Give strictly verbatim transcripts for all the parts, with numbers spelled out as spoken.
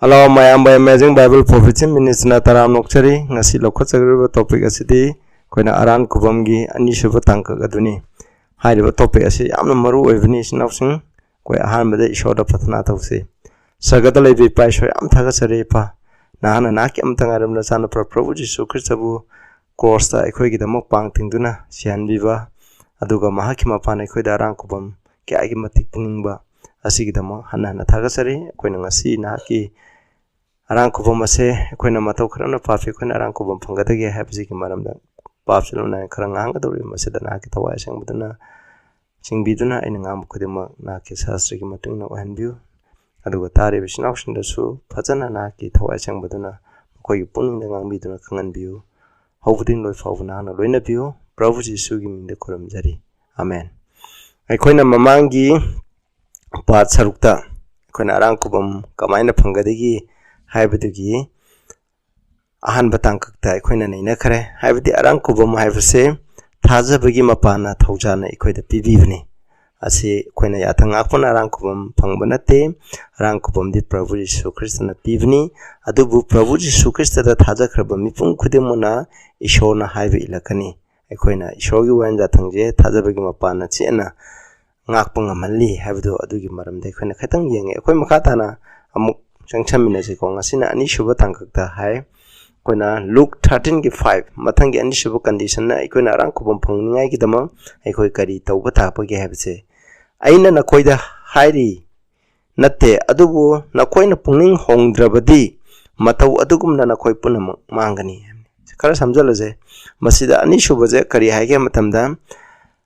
Hello ꯃꯌꯥꯝꯕ, Amazing Bible Prophecy Ministryꯅ ꯇꯔꯥꯝꯅ ꯑꯣꯛꯆꯔꯤ꯫ ꯉꯁꯤ ꯂꯧꯈꯠꯆꯒꯗꯧꯔꯤꯕ topic ꯑꯁꯤꯗꯤ ꯑꯩꯈꯣꯏꯅ ꯑꯔꯥꯟ ꯈꯨꯕꯝꯒꯤ ꯑꯅꯤꯁꯨꯕ ꯇꯥꯡꯀꯛ ꯑꯗꯨꯅꯤ꯫ ꯍꯥꯏꯔꯤꯕ topic ꯑꯁꯤ ꯌꯥꯝꯅ ꯃꯔꯨ ꯑꯣꯏꯕꯅꯤ, ꯏꯆꯤꯟ ꯏꯅꯥꯎꯁꯤꯡ꯫ ꯑꯩꯈꯣꯏ ꯑꯍꯥꯟꯕꯗ ꯏꯁꯣꯔꯗ ꯄ꯭ꯔꯊꯅꯥ ꯇꯧꯁꯤ꯫ ꯁꯔꯒꯗ ꯂꯩꯕ ꯏꯄꯥ ꯏꯁꯣꯔ, ꯌꯥꯝ ꯊꯥꯒꯠꯆꯔꯤ ꯏꯄꯥ, ꯅꯍꯥꯛꯅ ꯅꯍꯥꯛꯀꯤ ꯑꯃꯠꯇ ꯉꯥꯏꯔꯕ ꯅꯆꯥꯅꯨꯄꯥ ꯄ꯭ꯔꯚꯨ ꯖꯤꯁꯨ ꯈ꯭ꯔꯤꯁꯇꯕꯨ crossꯇ ꯑꯩꯈꯣꯏꯒꯤꯗꯃꯛ ꯄꯥꯡ ꯇꯤꯡꯗꯨꯅ ꯁꯤꯍꯟꯕꯤꯕ, ꯑꯗꯨꯒ ꯃꯍꯥꯛꯀꯤ ꯃꯄꯥꯟ ꯑꯩꯈꯣꯏꯗ ꯑꯔꯥꯟ ꯈꯨꯕꯝ ꯀꯌꯥꯒꯤ ꯃꯇꯤꯛ ꯄꯤꯅꯤꯡꯕ ꯑꯁꯤꯒꯤꯗꯃꯛ ꯍꯟꯅ ꯍꯟꯅ ꯊꯥꯒꯠꯆꯔꯤ꯫ ꯑꯩꯈꯣꯏꯅ ꯉꯁꯤ ꯅꯍꯥꯛꯀꯤ ꯑꯔꯥꯡ ꯈꯨꯕꯝ ꯑꯁꯦ ꯑꯩꯈꯣꯏꯅ ꯃꯇꯧ ꯀꯔꯝꯅ ꯄꯥꯞꯄꯤ ꯑꯩꯈꯣꯏꯅ ꯑꯔꯥꯡ ꯈꯨꯕꯝ ꯐꯪꯒꯗꯒꯦ ꯍꯥꯏꯕꯁꯤꯒꯤ ꯃꯔꯝꯗ ꯄꯥꯞ ꯆꯦꯜꯂꯝꯅ ꯈꯔ ꯉꯥꯡꯒꯗꯧꯔꯤꯕ, ꯃꯁꯤꯗ ꯅꯍꯥꯛꯀꯤ ꯊꯋꯥꯏ ꯑꯁꯦꯡꯕꯗꯨꯅ ꯆꯤꯡꯕꯤꯗꯨꯅ ꯑꯩꯅ ꯉꯥꯡꯕ ꯈꯨꯗꯤꯡꯃꯛ ꯅꯍꯥꯛꯀꯤ ꯁꯥꯁꯇ꯭ꯔꯒꯤ ꯃꯇꯨꯡ ꯏꯟꯅ ꯑꯣꯏꯍꯟꯕꯤꯌꯨ꯫ ꯑꯗꯨꯒ ꯇꯥꯔꯤꯕ ꯏꯆꯤꯟ ꯏꯅꯥꯎꯁꯤꯡꯗꯁꯨ ꯐꯖꯅ ꯅꯍꯥꯛꯀꯤ ꯊꯋꯥꯏ ꯑꯁꯦꯡꯕꯗꯨꯅ ꯃꯈꯣꯏꯒꯤ ꯄꯨꯛꯅꯤꯡꯗ ꯉꯥꯡꯕꯤꯗꯨꯅ ꯈꯪꯍꯟꯕꯤꯌꯨ꯫ ꯍꯧꯕꯗꯒꯤ ꯂꯣꯏ ꯐꯥꯎꯕ ꯅꯍꯥꯛꯅ ꯂꯣꯏꯅꯕꯤꯌꯨ꯫ ꯄ꯭ꯔꯚꯨ ꯖꯤꯁꯨꯒꯤ ꯃꯤꯡꯗ ꯈꯨꯔꯨꯝꯖꯔꯤ, ꯑꯃꯦꯟ꯫ ꯑꯩꯈꯣꯏꯅ ꯃꯃꯥꯡꯒꯤ part ꯁꯔꯨꯛꯇ ꯑꯩꯈꯣꯏꯅ ꯑꯔꯥꯡ ꯈꯨꯕꯝ ꯀꯃꯥꯏꯅ ꯐꯪꯒꯗꯒꯦ ꯍꯥꯏꯕꯗꯨꯒꯤ ꯑꯍꯥꯟꯕ ꯇꯥꯡꯀꯛꯇ ꯑꯩꯈꯣꯏꯅ ꯅꯩꯅꯈ꯭ꯔꯦ꯫ ꯍꯥꯏꯕꯗꯤ ꯑꯔꯥꯡ ꯈꯨꯕꯝ ꯍꯥꯏꯕꯁꯦ ꯊꯥꯖꯕꯒꯤ ꯃꯄꯥꯟꯅ ꯊꯧꯖꯥꯜꯅ ꯑꯩꯈꯣꯏꯗ ꯄꯤꯕꯤꯕꯅꯤ꯫ ꯑꯁꯤ ꯑꯩꯈꯣꯏꯅ ꯌꯥꯊꯪ ꯉꯥꯛꯄꯅ ꯑꯔꯥꯡ ꯈꯨꯕꯝ ꯐꯪꯕ ꯅꯠꯇꯦ꯫ ꯑꯔꯥꯡ ꯈꯨꯕꯝꯗꯤ ꯄ꯭ꯔꯚꯨ ꯖꯤꯁꯨ ꯈ꯭ꯔꯤꯁꯇꯅ ꯄꯤꯕꯅꯤ꯫ ꯑꯗꯨꯕꯨ ꯄ꯭ꯔꯚꯨ ꯖꯤꯁꯨ ꯈ꯭ꯔꯤꯁꯇꯗ ꯊꯥꯖꯈ꯭ꯔꯕ ꯃꯤꯄꯨꯝ ꯈꯨꯗꯤꯡꯃꯛꯅ ꯏꯁꯣꯔꯅ ꯍꯥꯏꯕ ꯏꯜꯂꯛꯀꯅꯤ꯫ ꯑꯩꯈꯣꯏꯅ ꯏꯁꯣꯔꯒꯤ ꯋꯥꯌꯦꯜ ꯌꯥꯊꯪꯁꯦ ꯊꯥꯖꯕꯒꯤ ꯃꯄꯥꯟꯅ ꯆꯦꯠꯅ ꯉꯥꯛꯄ ꯉꯝꯍꯜꯂꯤ ꯍꯥꯏꯕꯗꯨ ꯑꯗꯨꯒꯤ ꯃꯔꯝꯗ ꯑꯩꯈꯣꯏꯅ ꯈꯤꯇꯪ ꯌꯦꯡꯉꯦ꯫ ꯑꯩꯈꯣꯏ ꯃꯈꯥ ꯇꯥꯅ ꯑꯃꯨꯛ ꯆꯪꯁꯟꯃꯤꯟꯅꯁꯤꯀꯣ꯫ ꯉꯁꯤꯅ ꯑꯅꯤꯁꯨꯕ ꯇꯥꯡꯀꯛꯇ ꯍꯥꯏ꯫ ꯑꯩꯈꯣꯏꯅ Luke thirteenꯒꯤ five, ꯃꯊꯪꯒꯤ ꯑꯅꯤꯁꯨꯕ conditionꯅ ꯑꯩꯈꯣꯏꯅ ꯑꯔꯥꯡ ꯈꯨꯕꯝ ꯐꯪꯅꯤꯡꯉꯥꯏꯒꯤꯗꯃꯛ ꯑꯩꯈꯣꯏ ꯀꯔꯤ ꯇꯧꯕ ꯇꯥꯕꯒꯦ ꯍꯥꯏꯕꯁꯦ꯫ "ꯑꯩꯅ ꯅꯈꯣꯏꯗ ꯍꯥꯏꯔꯤ ꯅꯠꯇꯦ, ꯑꯗꯨꯕꯨ ꯅꯈꯣꯏꯅ ꯄꯨꯛꯅꯤꯡ ꯍꯣꯡꯗ꯭ꯔꯕꯗꯤ ꯃꯇꯧ ꯑꯗꯨꯒꯨꯝꯅ ꯅꯈꯣꯏ ꯄꯨꯝꯅꯃꯛ ꯃꯥꯡꯒꯅꯤ" ꯍꯥꯏꯕꯅꯤ꯫ ꯈꯔ ꯁꯝꯖꯜꯂꯁꯦ꯫ ꯃꯁꯤꯗ ꯑꯅꯤꯁꯨꯕꯁꯦ ꯀꯔꯤ ꯍꯥꯏꯒꯦ ꯍꯥꯏꯕ ꯃꯇꯝꯗ,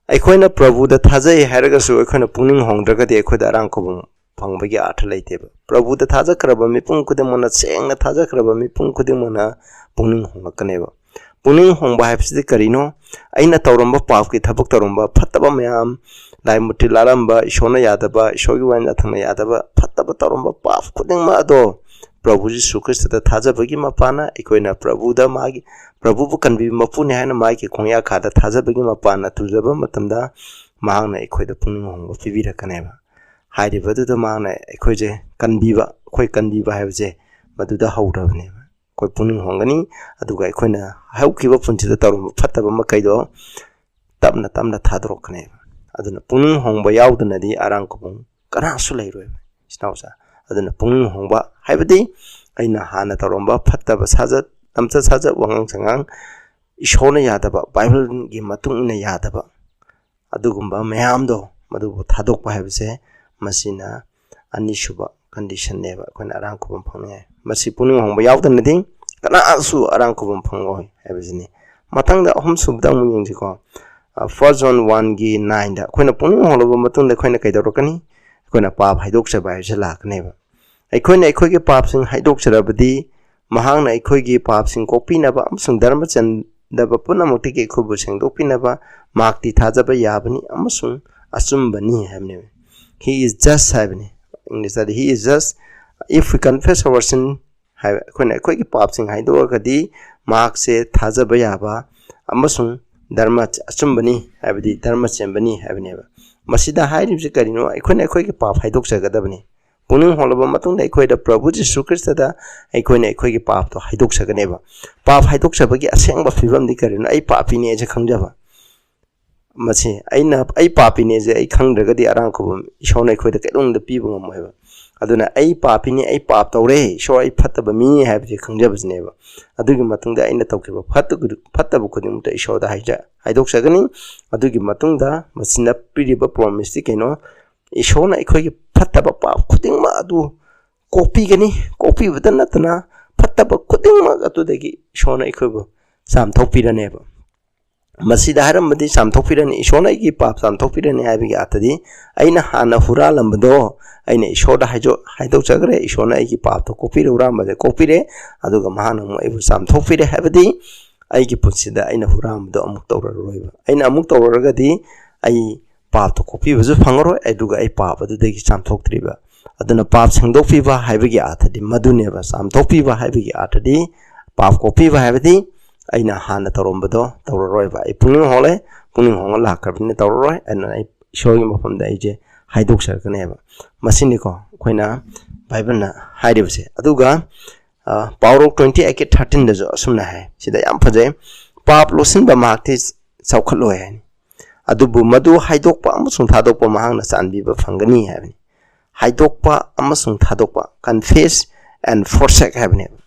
ꯑꯩꯈꯣꯏꯅ ꯄ꯭ꯔꯚꯨꯗ ꯊꯥꯖꯩ ꯍꯥꯏꯔꯒꯁꯨ ꯑꯩꯈꯣꯏꯅ ꯄꯨꯛꯅꯤꯡ ꯍꯣꯡꯗ꯭ꯔꯒꯗꯤ ꯑꯩꯈꯣꯏꯗ ꯑꯔꯥꯡ ꯈꯨꯕꯝ ꯐꯪꯕꯒꯤ ꯑꯥꯔꯊ ꯂꯩꯇꯦꯕ꯫ ꯄ꯭ꯔꯚꯨꯗ ꯊꯥꯖꯈ꯭ꯔꯕ ꯃꯤꯄꯨꯝ ꯈꯨꯗꯤꯡꯃꯛꯅ, ꯁꯦꯡꯅ ꯊꯥꯖꯈ꯭ꯔꯕ ꯃꯤꯄꯨꯝ ꯈꯨꯗꯤꯡꯃꯛꯅ ꯄꯨꯛꯅꯤꯡ ꯍꯣꯡꯂꯛꯀꯅꯦꯕ꯫ ꯄꯨꯛꯅꯤꯡ ꯍꯣꯡꯕ ꯍꯥꯏꯕꯁꯤꯗꯤ ꯀꯔꯤꯅꯣ? ꯑꯩꯅ ꯇꯧꯔꯝꯕ ꯄꯥꯞꯀꯤ ꯊꯕꯛ ꯇꯧꯔꯝꯕ, ꯐꯠꯇꯕ ꯃꯌꯥꯝ, ꯂꯥꯏ ꯃꯨꯔꯇꯤ ꯂꯥꯠꯂꯝꯕ, ꯏꯁꯣꯔꯅ ꯌꯥꯗꯕ, ꯏꯁꯣꯔꯒꯤ ꯋꯥꯌꯦꯜ ꯌꯥꯊꯪꯅ ꯌꯥꯗꯕ ꯐꯠꯇꯕ ꯇꯧꯔꯝꯕ ꯄꯥꯞ ꯈꯨꯗꯤꯡꯃꯛ ꯑꯗꯣ ꯄ꯭ꯔꯚꯨ ꯖꯤꯁꯨ ꯈ꯭ꯔꯤꯁꯇꯗ ꯊꯥꯖꯕꯒꯤ ꯃꯄꯥꯟꯅ ꯑꯩꯈꯣꯏꯅ ꯄ꯭ꯔꯚꯨꯗ ꯃꯥꯒꯤ, ꯄ꯭ꯔꯚꯨꯕꯨ ꯀꯟꯕꯤꯕ ꯃꯄꯨꯅꯤ ꯍꯥꯏꯅ ꯃꯥꯒꯤ ꯈꯣꯡꯌꯥꯈꯥꯗ ꯊꯥꯖꯕꯒꯤ ꯃꯄꯥꯟꯅ ꯇꯨꯖꯕ ꯃꯇꯝꯗ ꯃꯍꯥꯛꯅ ꯑꯩꯈꯣꯏꯗ ꯄꯨꯛꯅꯤꯡ ꯍꯣꯡꯕ ꯄꯤꯕꯤꯔꯛꯀꯅꯦꯕ꯫ ꯍꯥꯏꯔꯤꯕ ꯑꯗꯨꯗ ꯃꯍꯥꯛꯅ ꯑꯩꯈꯣꯏꯁꯦ ꯀꯟꯕꯤꯕ, ꯑꯩꯈꯣꯏ ꯀꯟꯕꯤꯕ ꯍꯥꯏꯕꯁꯦ ꯃꯗꯨꯗ ꯍꯧꯔꯕꯅꯦꯕ꯫ ꯑꯩꯈꯣꯏ ꯄꯨꯛꯅꯤꯡ ꯍꯣꯡꯒꯅꯤ, ꯑꯗꯨꯒ ꯑꯩꯈꯣꯏꯅ ꯍꯧꯈꯤꯕ ꯄꯨꯟꯁꯤꯗ ꯇꯧꯔꯝꯕ ꯐꯠꯇꯕ ꯃꯈꯩꯗꯣ ꯇꯞꯅ ꯇꯞꯅ ꯊꯥꯗꯣꯔꯛꯀꯅꯦꯕ꯫ ꯑꯗꯨꯅ ꯄꯨꯛꯅꯤꯡ ꯍꯣꯡꯕ ꯌꯥꯎꯗꯅꯗꯤ ꯑꯔꯥꯡ ꯈꯨꯕꯝ ꯀꯅꯥꯁꯨ ꯂꯩꯔꯣꯏꯕ, ꯏꯆꯤꯟ ꯏꯅꯥꯎꯁꯦ꯫ ꯑꯗꯨꯅ ꯄꯨꯛꯅꯤꯡ ꯍꯣꯡꯕ ꯍꯥꯏꯕꯗꯤ ꯑꯩꯅ ꯍꯥꯟꯅ ꯇꯧꯔꯝꯕ ꯐꯠꯇꯕ ꯁꯥꯖꯠ, ꯂꯝꯆꯠ ꯁꯥꯖꯠ, ꯋꯥꯉꯥꯡ ꯁꯉꯥꯡ, ꯏꯁꯣꯔꯅ ꯌꯥꯗꯕ, ꯕꯥꯏꯕꯜꯒꯤ ꯃꯇꯨꯡ ꯏꯟꯅ ꯌꯥꯗꯕ, ꯑꯗꯨꯒꯨꯝꯕ ꯃꯌꯥꯝꯗꯣ ꯃꯗꯨꯕꯨ ꯊꯥꯗꯣꯛꯄ ꯍꯥꯏꯕꯁꯦ ꯃꯁꯤꯅ ꯑꯅꯤꯁꯨꯕ ꯀꯟꯗꯤꯁꯟꯅꯦꯕ ꯑꯩꯈꯣꯏꯅ ꯑꯔꯥꯡ ꯈꯨꯕꯝ ꯐꯪꯅꯤꯡꯉꯥꯏ꯫ ꯃꯁꯤ ꯄꯨꯛꯅꯤꯡ ꯍꯣꯡꯕ ꯌꯥꯎꯗꯅꯗꯤ ꯀꯅꯥꯁꯨ ꯑꯔꯥꯡ ꯈꯨꯕꯝ ꯐꯪꯂꯣꯏ ꯍꯥꯏꯕꯁꯤꯅꯤ꯫ ꯃꯊꯪꯗ ꯑꯍꯨꯝꯁꯨꯕꯗ ꯑꯃꯨꯛ ꯌꯦꯡꯁꯤꯀꯣ꯫ ꯐꯥꯔꯁ ꯖꯣꯟ ꯋꯥꯟꯒꯤ ꯅꯥꯏꯟꯗ ꯑꯩꯈꯣꯏꯅ ꯄꯨꯛꯅꯤꯡ ꯍꯣꯡꯂꯕ ꯃꯇꯨꯡꯗ ꯑꯩꯈꯣꯏꯅ ꯀꯩꯗꯧꯔꯛꯀꯅꯤ? ꯑꯩꯈꯣꯏꯅ ꯄꯥꯞ ꯍꯥꯏꯗꯣꯛꯆꯕ ꯍꯥꯏꯕꯁꯤ ꯂꯥꯛꯀꯅꯦꯕ꯫ ꯑꯩꯈꯣꯏꯅ ꯑꯩꯈꯣꯏꯒꯤ ꯄꯥꯞꯁꯤꯡ ꯍꯥꯏꯗꯣꯛꯆꯔꯕꯗꯤ ꯃꯍꯥꯛꯅ ꯑꯩꯈꯣꯏꯒꯤ ꯄꯥꯞꯁꯤꯡ ꯀꯣꯛꯄꯤꯅꯕ ꯑꯃꯁꯨꯡ ꯙꯔꯃ ꯆꯦꯟꯗꯕ ꯄꯨꯝꯅꯃꯛꯇꯒꯤ ꯑꯩꯈꯣꯏꯕꯨ ꯁꯦꯡꯗꯣꯛꯄꯤꯅꯕ ꯃꯍꯥꯛꯇꯤ ꯊꯥꯖꯕ ꯌꯥꯕꯅꯤ ꯑꯃꯁꯨꯡ ꯑꯆꯨꯝꯕꯅꯤ ꯍꯥꯏꯕꯅꯦꯕ꯫ He is just ꯍꯥꯏꯕꯅꯤ ꯏꯪꯂꯤꯁꯇꯗꯤ꯫ He is just if we confess our sin ꯍꯥꯏꯕ, ꯑꯩꯈꯣꯏꯅ ꯑꯩꯈꯣꯏꯒꯤ ꯄꯥꯞꯁꯤꯡ ꯍꯥꯏꯗꯣꯛꯑꯒꯗꯤ ꯃꯍꯥꯛꯁꯦ ꯊꯥꯖꯕ ꯌꯥꯕ ꯑꯃꯁꯨꯡ ꯙꯔꯃ ꯑꯆꯨꯝꯕꯅꯤ, ꯍꯥꯏꯕꯗꯤ ꯙꯔꯃ ꯆꯦꯟꯕꯅꯤ ꯍꯥꯏꯕꯅꯦꯕ꯫ ꯃꯁꯤꯗ ꯍꯥꯏꯔꯤꯕꯁꯤ ꯀꯔꯤꯅꯣ? ꯑꯩꯈꯣꯏꯅ ꯑꯩꯈꯣꯏꯒꯤ ꯄꯥꯞ ꯍꯥꯏꯗꯣꯛꯆꯒꯗꯕꯅꯤ꯫ ꯄꯨꯛꯅꯤꯡ ꯍꯣꯡꯂꯕ ꯃꯇꯨꯡꯗ ꯑꯩꯈꯣꯏꯗ ꯄ꯭ꯔꯚꯨ ꯖꯤꯁꯨ ꯈ꯭ꯔꯤꯁꯇꯗ ꯑꯩꯈꯣꯏꯅ ꯑꯩꯈꯣꯏꯒꯤ ꯄꯥꯞꯇꯣ ꯍꯥꯏꯗꯣꯛꯆꯒꯅꯦꯕ꯫ ꯄꯥꯞ ꯍꯥꯏꯗꯣꯛꯆꯕꯒꯤ ꯑꯁꯦꯡꯕ ꯐꯤꯕꯝꯗꯤ ꯀꯔꯤꯅꯣ? ꯑꯩ ꯄꯥꯄꯤꯅꯦ ꯍꯥꯏꯁꯦ ꯈꯪꯖꯕ꯫ ꯃꯁꯤ ꯑꯩꯅ, ꯑꯩ ꯄꯥꯄꯤꯅꯦꯁꯦ ꯑꯩ ꯈꯪꯗ꯭ꯔꯒꯗꯤ ꯑꯔꯥꯡ ꯈꯨꯕꯝ ꯏꯁꯣꯔꯅ ꯑꯩꯈꯣꯏꯗ ꯀꯩꯗꯧꯅꯨꯡꯗ ꯄꯤꯕ ꯉꯝꯃꯣꯏꯕ꯫ ꯑꯗꯨꯅ ꯑꯩ ꯄꯥꯄꯤꯅꯤ, ꯑꯩ ꯄꯥꯞ ꯇꯧꯔꯦ, ꯏꯁꯣꯔ ꯑꯩ ꯐꯠꯇꯕ ꯃꯤꯅꯤ ꯍꯥꯏꯕꯁꯦ ꯈꯪꯖꯕꯁꯤꯅꯦꯕ꯫ ꯑꯗꯨꯒꯤ ꯃꯇꯨꯡꯗ ꯑꯩꯅ ꯇꯧꯈꯤꯕ ꯐꯠꯇ-, ꯐꯠꯇꯕ ꯈꯨꯗꯤꯡꯃꯛꯇ ꯏꯁꯣꯔꯗ ꯍꯥꯏꯖ-, ꯍꯥꯏꯗꯣꯛꯆꯒꯅꯤ꯫ ꯑꯗꯨꯒꯤ ꯃꯇꯨꯡꯗ ꯃꯁꯤꯅ ꯄꯤꯔꯤꯕ ꯄ꯭ꯔꯣꯃꯤꯁꯇꯤ ꯀꯩꯅꯣ? ꯏꯁꯣꯔꯅ ꯑꯩꯈꯣꯏꯒꯤ ꯐꯠꯇꯕ ꯄꯥꯞ ꯈꯨꯗꯤꯡꯃꯛ ꯑꯗꯨ ꯀꯣꯛꯄꯤꯒꯅꯤ꯫ ꯀꯣꯛꯄꯤꯕꯇ ꯅꯠꯇꯅ ꯐꯠꯇꯕ ꯈꯨꯗꯤꯡꯃꯛ ꯑꯗꯨꯗꯒꯤ ꯏꯁꯣꯔꯅ ꯑꯩꯈꯣꯏꯕꯨ ꯆꯥꯝꯊꯣꯛꯄꯤꯔꯅꯦꯕ꯫ ꯃꯁꯤꯗ ꯍꯥꯏꯔꯝꯕꯗꯤ ꯆꯥꯝꯊꯣꯛꯄꯤꯔꯅꯤ, ꯏꯁꯣꯔꯅ ꯑꯩꯒꯤ ꯄꯥꯞ ꯆꯥꯝꯊꯣꯛꯄꯤꯔꯅꯤ ꯍꯥꯏꯕꯒꯤ ꯑꯥꯔꯊꯗꯤ ꯑꯩꯅ ꯍꯥꯟꯅ ꯍꯨꯔꯥꯜꯂꯝꯕꯗꯣ ꯑꯩꯅ ꯏꯁꯣꯔꯗ ꯍꯥꯏꯖꯣ-, ꯍꯥꯏꯗꯣꯛꯆꯈ꯭ꯔꯦ, ꯏꯁꯣꯔꯅ ꯑꯩꯒꯤ ꯄꯥꯞꯇꯣ ꯀꯣꯛꯄꯤꯔꯦ, ꯍꯨꯔꯥꯟꯕꯁꯦ ꯀꯣꯛꯄꯤꯔꯦ, ꯑꯗꯨꯒ ꯃꯍꯥꯛꯅ ꯑꯃꯨꯛ ꯑꯩꯕꯨ ꯆꯥꯝꯊꯣꯛꯄꯤꯔꯦ ꯍꯥꯏꯕꯗꯤ ꯑꯩꯒꯤ ꯄꯨꯟꯁꯤꯗ ꯑꯩꯅ ꯍꯨꯔꯥꯟꯕꯗꯣ ꯑꯃꯨꯛ ꯇꯧꯔꯔꯣꯏꯕ꯫ ꯑꯩꯅ ꯑꯃꯨꯛ ꯇꯧꯔꯨꯔꯒꯗꯤ ꯑꯩ ꯄꯥꯞꯇꯣ ꯀꯣꯛꯄꯤꯕꯁꯨ ꯐꯪꯉꯔꯣꯏ, ꯑꯗꯨꯒ ꯑꯩ ꯄꯥꯞ ꯑꯗꯨꯗꯒꯤ ꯆꯥꯝꯊꯣꯛꯇ꯭ꯔꯤꯕ꯫ ꯑꯗꯨꯅ ꯄꯥꯞ ꯁꯦꯡꯗꯣꯛꯄꯤꯕ ꯍꯥꯏꯕꯒꯤ ꯑꯥꯔꯊꯗꯤ ꯃꯗꯨꯅꯦꯕ꯫ ꯆꯥꯝꯊꯣꯛꯄꯤꯕ ꯍꯥꯏꯕꯒꯤ ꯑꯥꯔꯊꯗꯤ, ꯄꯥꯞ ꯀꯣꯛꯄꯤꯕ ꯍꯥꯏꯕꯗꯤ ꯑꯩꯅ ꯍꯥꯟꯅ ꯇꯧꯔꯝꯕꯗꯣ ꯇꯧꯔꯔꯣꯏꯕ꯫ ꯑꯩ ꯄꯨꯛꯅꯤꯡ ꯍꯣꯡꯂꯦ, ꯄꯨꯛꯅꯤꯡ ꯍꯣꯡꯉ ꯂꯥꯛꯈ꯭ꯔꯕꯅꯤꯅ ꯇꯧꯔꯔꯣꯏ, ꯑꯗꯨꯅ ꯑꯩ ꯏꯁꯣꯔꯒꯤ ꯃꯐꯝꯗ ꯑꯩꯁꯦ ꯍꯥꯏꯗꯣꯛꯆꯔꯛꯀꯅꯦꯕ꯫ ꯃꯁꯤꯅꯤꯀꯣ ꯑꯩꯈꯣꯏꯅ ꯕꯥꯏꯕꯜꯅ ꯍꯥꯏꯔꯤꯕꯁꯦ꯫ ꯑꯗꯨꯒ, ꯑ, ꯄꯥꯎꯔꯧ twenty eight thirteen ꯗꯁꯨ ꯑꯁꯨꯝꯅ ꯍꯥꯏ, ꯁꯤꯗ ꯌꯥꯝ ꯐꯖꯩ, "ꯄꯥꯞ ꯂꯣꯠꯁꯤꯟꯕ ꯃꯍꯥꯛꯇꯤ ꯆꯥꯎꯈꯠꯂꯣꯏ" ꯍꯥꯏꯅꯤ, "ꯑꯗꯨꯕꯨ ꯃꯗꯨ ꯍꯥꯏꯗꯣꯛꯄ ꯑꯃꯁꯨꯡ ꯊꯥꯗꯣꯛꯄ ꯃꯍꯥꯛꯅ ꯆꯥꯟꯕꯤꯕ ꯐꯪꯒꯅꯤ" ꯍꯥꯏꯕꯅꯤ꯫ ꯍꯥꯏꯗꯣꯛꯄ ꯑꯃꯁꯨꯡ ꯊꯥꯗꯣꯛꯄ, confess and forsake ꯍꯥꯏꯕꯅꯦꯕ꯫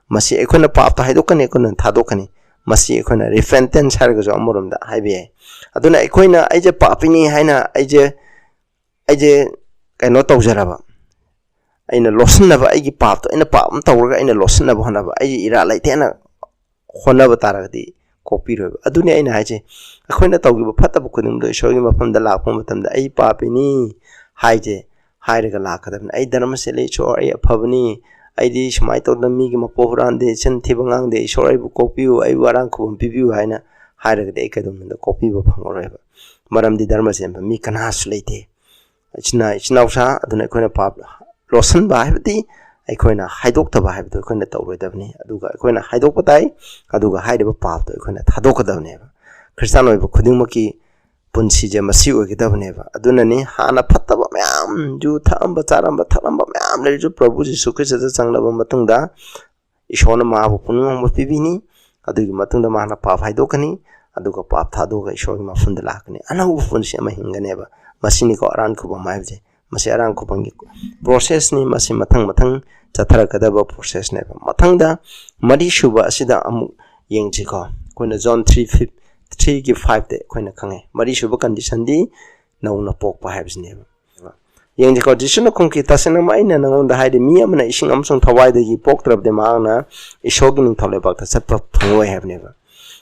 ꯃꯁꯤ ꯑꯩꯈꯣꯏꯅ ꯄꯥꯞꯇ ꯍꯥꯏꯗꯣꯛꯀꯅꯤ, ꯑꯩꯈꯣꯏꯅ ꯊꯥꯗꯣꯛꯀꯅꯤ꯫ ꯃꯁꯤ ꯑꯩꯈꯣꯏꯅ repentance ꯍꯥꯏꯔꯒꯁꯨ ꯑꯃꯔꯣꯝꯗ ꯍꯥꯏꯕ ꯌꯥꯏ꯫ ꯑꯗꯨꯅ ꯑꯩꯈꯣꯏꯅ "ꯑꯩꯁꯦ ꯄꯥꯄꯤꯅꯤ" ꯍꯥꯏꯅ, "ꯑꯩꯁꯦ, ꯑꯩꯁꯦ ꯀꯩꯅꯣ ꯇꯧꯖꯔꯕ, ꯑꯩꯅ ꯂꯣꯠꯁꯤꯟꯅꯕ, ꯑꯩꯒꯤ ꯄꯥꯞꯇꯣ ꯑꯩꯅ ꯄꯥꯞ ꯑꯃ ꯇꯧꯔꯒ ꯑꯩꯅ ꯂꯣꯠꯁꯤꯟꯅꯕ ꯍꯣꯠꯅꯕ, ꯑꯩꯁꯦ ꯏꯔꯥꯜ ꯂꯩꯇꯦꯅ ꯍꯣꯠꯅꯕ ꯇꯥꯔꯒꯗꯤ ꯀꯣꯛꯄꯤꯔꯣꯏꯕ"꯫ ꯑꯗꯨꯅꯤ ꯑꯩꯅ ꯍꯥꯏꯁꯦ, ꯑꯩꯈꯣꯏꯅ ꯇꯧꯈꯤꯕ ꯐꯠꯇꯕ ꯈꯨꯗꯤꯡꯗꯣ ꯏꯁꯣꯔꯒꯤ ꯃꯐꯝꯗ ꯂꯥꯛꯄ ꯃꯇꯝꯗ "ꯑꯩ ꯄꯥꯄꯤꯅꯤ" ꯍꯥꯏꯁꯦ ꯍꯥꯏꯔꯒ ꯂꯥꯛꯀꯗꯕꯅꯤ꯫ "ꯑꯩ ꯙꯔꯃꯁꯦ ꯂꯩ, ꯏꯁꯣꯔ, ꯑꯩ ꯑꯐꯕꯅꯤ, ꯑꯩꯗꯤ ꯁꯨꯃꯥꯏꯅ ꯇꯧꯗꯅ ꯃꯤꯒꯤ ꯃꯄꯣꯠ ꯍꯨꯔꯥꯟꯗꯦ, ꯆꯤꯟ ꯊꯤꯕ ꯉꯥꯡꯗꯦ, ꯏꯁꯣꯔ, ꯑꯩꯕꯨ ꯀꯣꯛꯄꯤꯌꯨ, ꯑꯩꯕꯨ ꯑꯔꯥꯡ ꯈꯨꯕꯝ ꯄꯤꯕꯤꯌꯨ" ꯍꯥꯏꯅ ꯍꯥꯏꯔꯒꯗꯤ ꯑꯩ ꯀꯩꯗꯧꯅꯨꯡꯗ ꯀꯣꯛꯄꯤꯕ ꯐꯪꯉꯔꯣꯏꯕ꯫ ꯃꯔꯝꯗꯤ ꯙꯔꯃ ꯆꯦꯟꯕ ꯃꯤ ꯀꯅꯥꯁꯨ ꯂꯩꯇꯦ꯫ ꯏꯆꯤꯟ ꯏꯅꯥꯎꯁꯥ, ꯑꯗꯨꯅ ꯑꯩꯈꯣꯏꯅ ꯄꯥꯞ ꯂꯣꯠꯁꯤꯟꯕ ꯍꯥꯏꯕꯗꯤ ꯑꯩꯈꯣꯏꯅ ꯍꯥꯏꯗꯣꯛꯇꯕ ꯍꯥꯏꯕꯗꯣ ꯑꯩꯈꯣꯏꯅ ꯇꯧꯔꯣꯏꯗꯕꯅꯤ꯫ ꯑꯗꯨꯒ ꯑꯩꯈꯣꯏꯅ ꯍꯥꯏꯗꯣꯛꯄ ꯇꯥꯏ, ꯑꯗꯨꯒ ꯍꯥꯏꯔꯤꯕ ꯄꯥꯞꯇꯣ ꯑꯩꯈꯣꯏꯅ ꯊꯥꯗꯣꯛꯀꯗꯕꯅꯦꯕ꯫ ꯈ꯭ꯔꯤꯁꯇꯥꯟ ꯑꯣꯏꯕ ꯈꯨꯗꯤꯡꯃꯛꯀꯤ ꯄꯨꯟꯁꯤꯁꯦ ꯃꯁꯤ ꯑꯣꯏꯒꯗꯕꯅꯦꯕ꯫ ꯑꯗꯨꯅꯅꯤ ꯍꯥꯟꯅ ꯐꯠꯇꯕ ꯃꯌꯥꯝ, ꯌꯨ ꯊꯛꯑꯝꯕ, ꯆꯥꯔꯝꯕ, ꯊꯛꯂꯝꯕ ꯃꯌꯥꯝ ꯂꯩꯔꯁꯨ ꯄ꯭ꯔꯚꯨ ꯖꯤꯁꯨ ꯈ꯭ꯔꯤꯁꯇꯗ ꯆꯪꯂꯕ ꯃꯇꯨꯡꯗ ꯏꯁꯣꯔꯅ ꯃꯍꯥꯛꯄꯨ ꯄꯨꯛꯅꯤꯡ ꯍꯣꯡꯕ ꯄꯤꯕꯤꯅꯤ꯫ ꯑꯗꯨꯒꯤ ꯃꯇꯨꯡꯗ ꯃꯍꯥꯛꯅ ꯄꯥꯞ ꯍꯥꯏꯗꯣꯛꯀꯅꯤ, ꯑꯗꯨꯒ ꯄꯥꯞ ꯊꯥꯗꯣꯛꯑꯒ ꯏꯁꯣꯔꯒꯤ ꯃꯐꯝꯗ ꯂꯥꯛꯀꯅꯤ꯫ ꯑꯅꯧꯕ ꯄꯨꯟꯁꯤ ꯑꯃ ꯍꯤꯡꯒꯅꯦꯕ꯫ ꯃꯁꯤꯅꯤꯀꯣ ꯑꯔꯥꯟ ꯈꯨꯕꯝ ꯍꯥꯏꯕꯁꯦ꯫ ꯃꯁꯤ ꯑꯔꯥꯟ ꯈꯨꯕꯝꯒꯤ processꯅꯤ꯫ ꯃꯁꯤ ꯃꯊꯪ ꯃꯊꯪ ꯆꯠꯊꯔꯛꯀꯗꯕ processꯅꯦꯕ꯫ ꯃꯊꯪꯗ ꯃꯔꯤꯁꯨꯕ ꯑꯁꯤꯗ ꯑꯃꯨꯛ ꯌꯦꯡꯁꯤꯀꯣ꯫ ꯑꯩꯈꯣꯏꯅ John three five, threeꯒꯤ fiveꯇ ꯑꯩꯈꯣꯏꯅ ꯈꯪꯉꯦ꯫ ꯃꯔꯤꯁꯨꯕ conditionꯗꯤ ꯅꯧꯅ ꯄꯣꯛꯄ ꯍꯥꯏꯕꯁꯤꯅꯦꯕ꯫ ꯌꯦꯡꯁꯤꯀꯣ, ꯖꯤꯁꯨꯅ ꯈꯨꯝꯈꯤ, "ꯇꯁꯦꯡꯅꯃꯛ ꯑꯩꯅ ꯅꯉꯣꯟꯗ ꯍꯥꯏꯔꯤ, ꯃꯤ ꯑꯃꯅ ꯏꯁꯤꯡ ꯑꯃꯁꯨꯡ ꯊꯋꯥꯏꯗꯒꯤ ꯄꯣꯛꯇ꯭ꯔꯕꯗꯤ ꯃꯍꯥꯛꯅ ꯏꯁꯣꯔꯒꯤ ꯅꯤꯡꯊꯧ ꯂꯩꯕꯥꯛꯇ ꯆꯠꯄ ꯐꯪꯂꯣꯏ" ꯍꯥꯏꯕꯅꯦꯕ꯫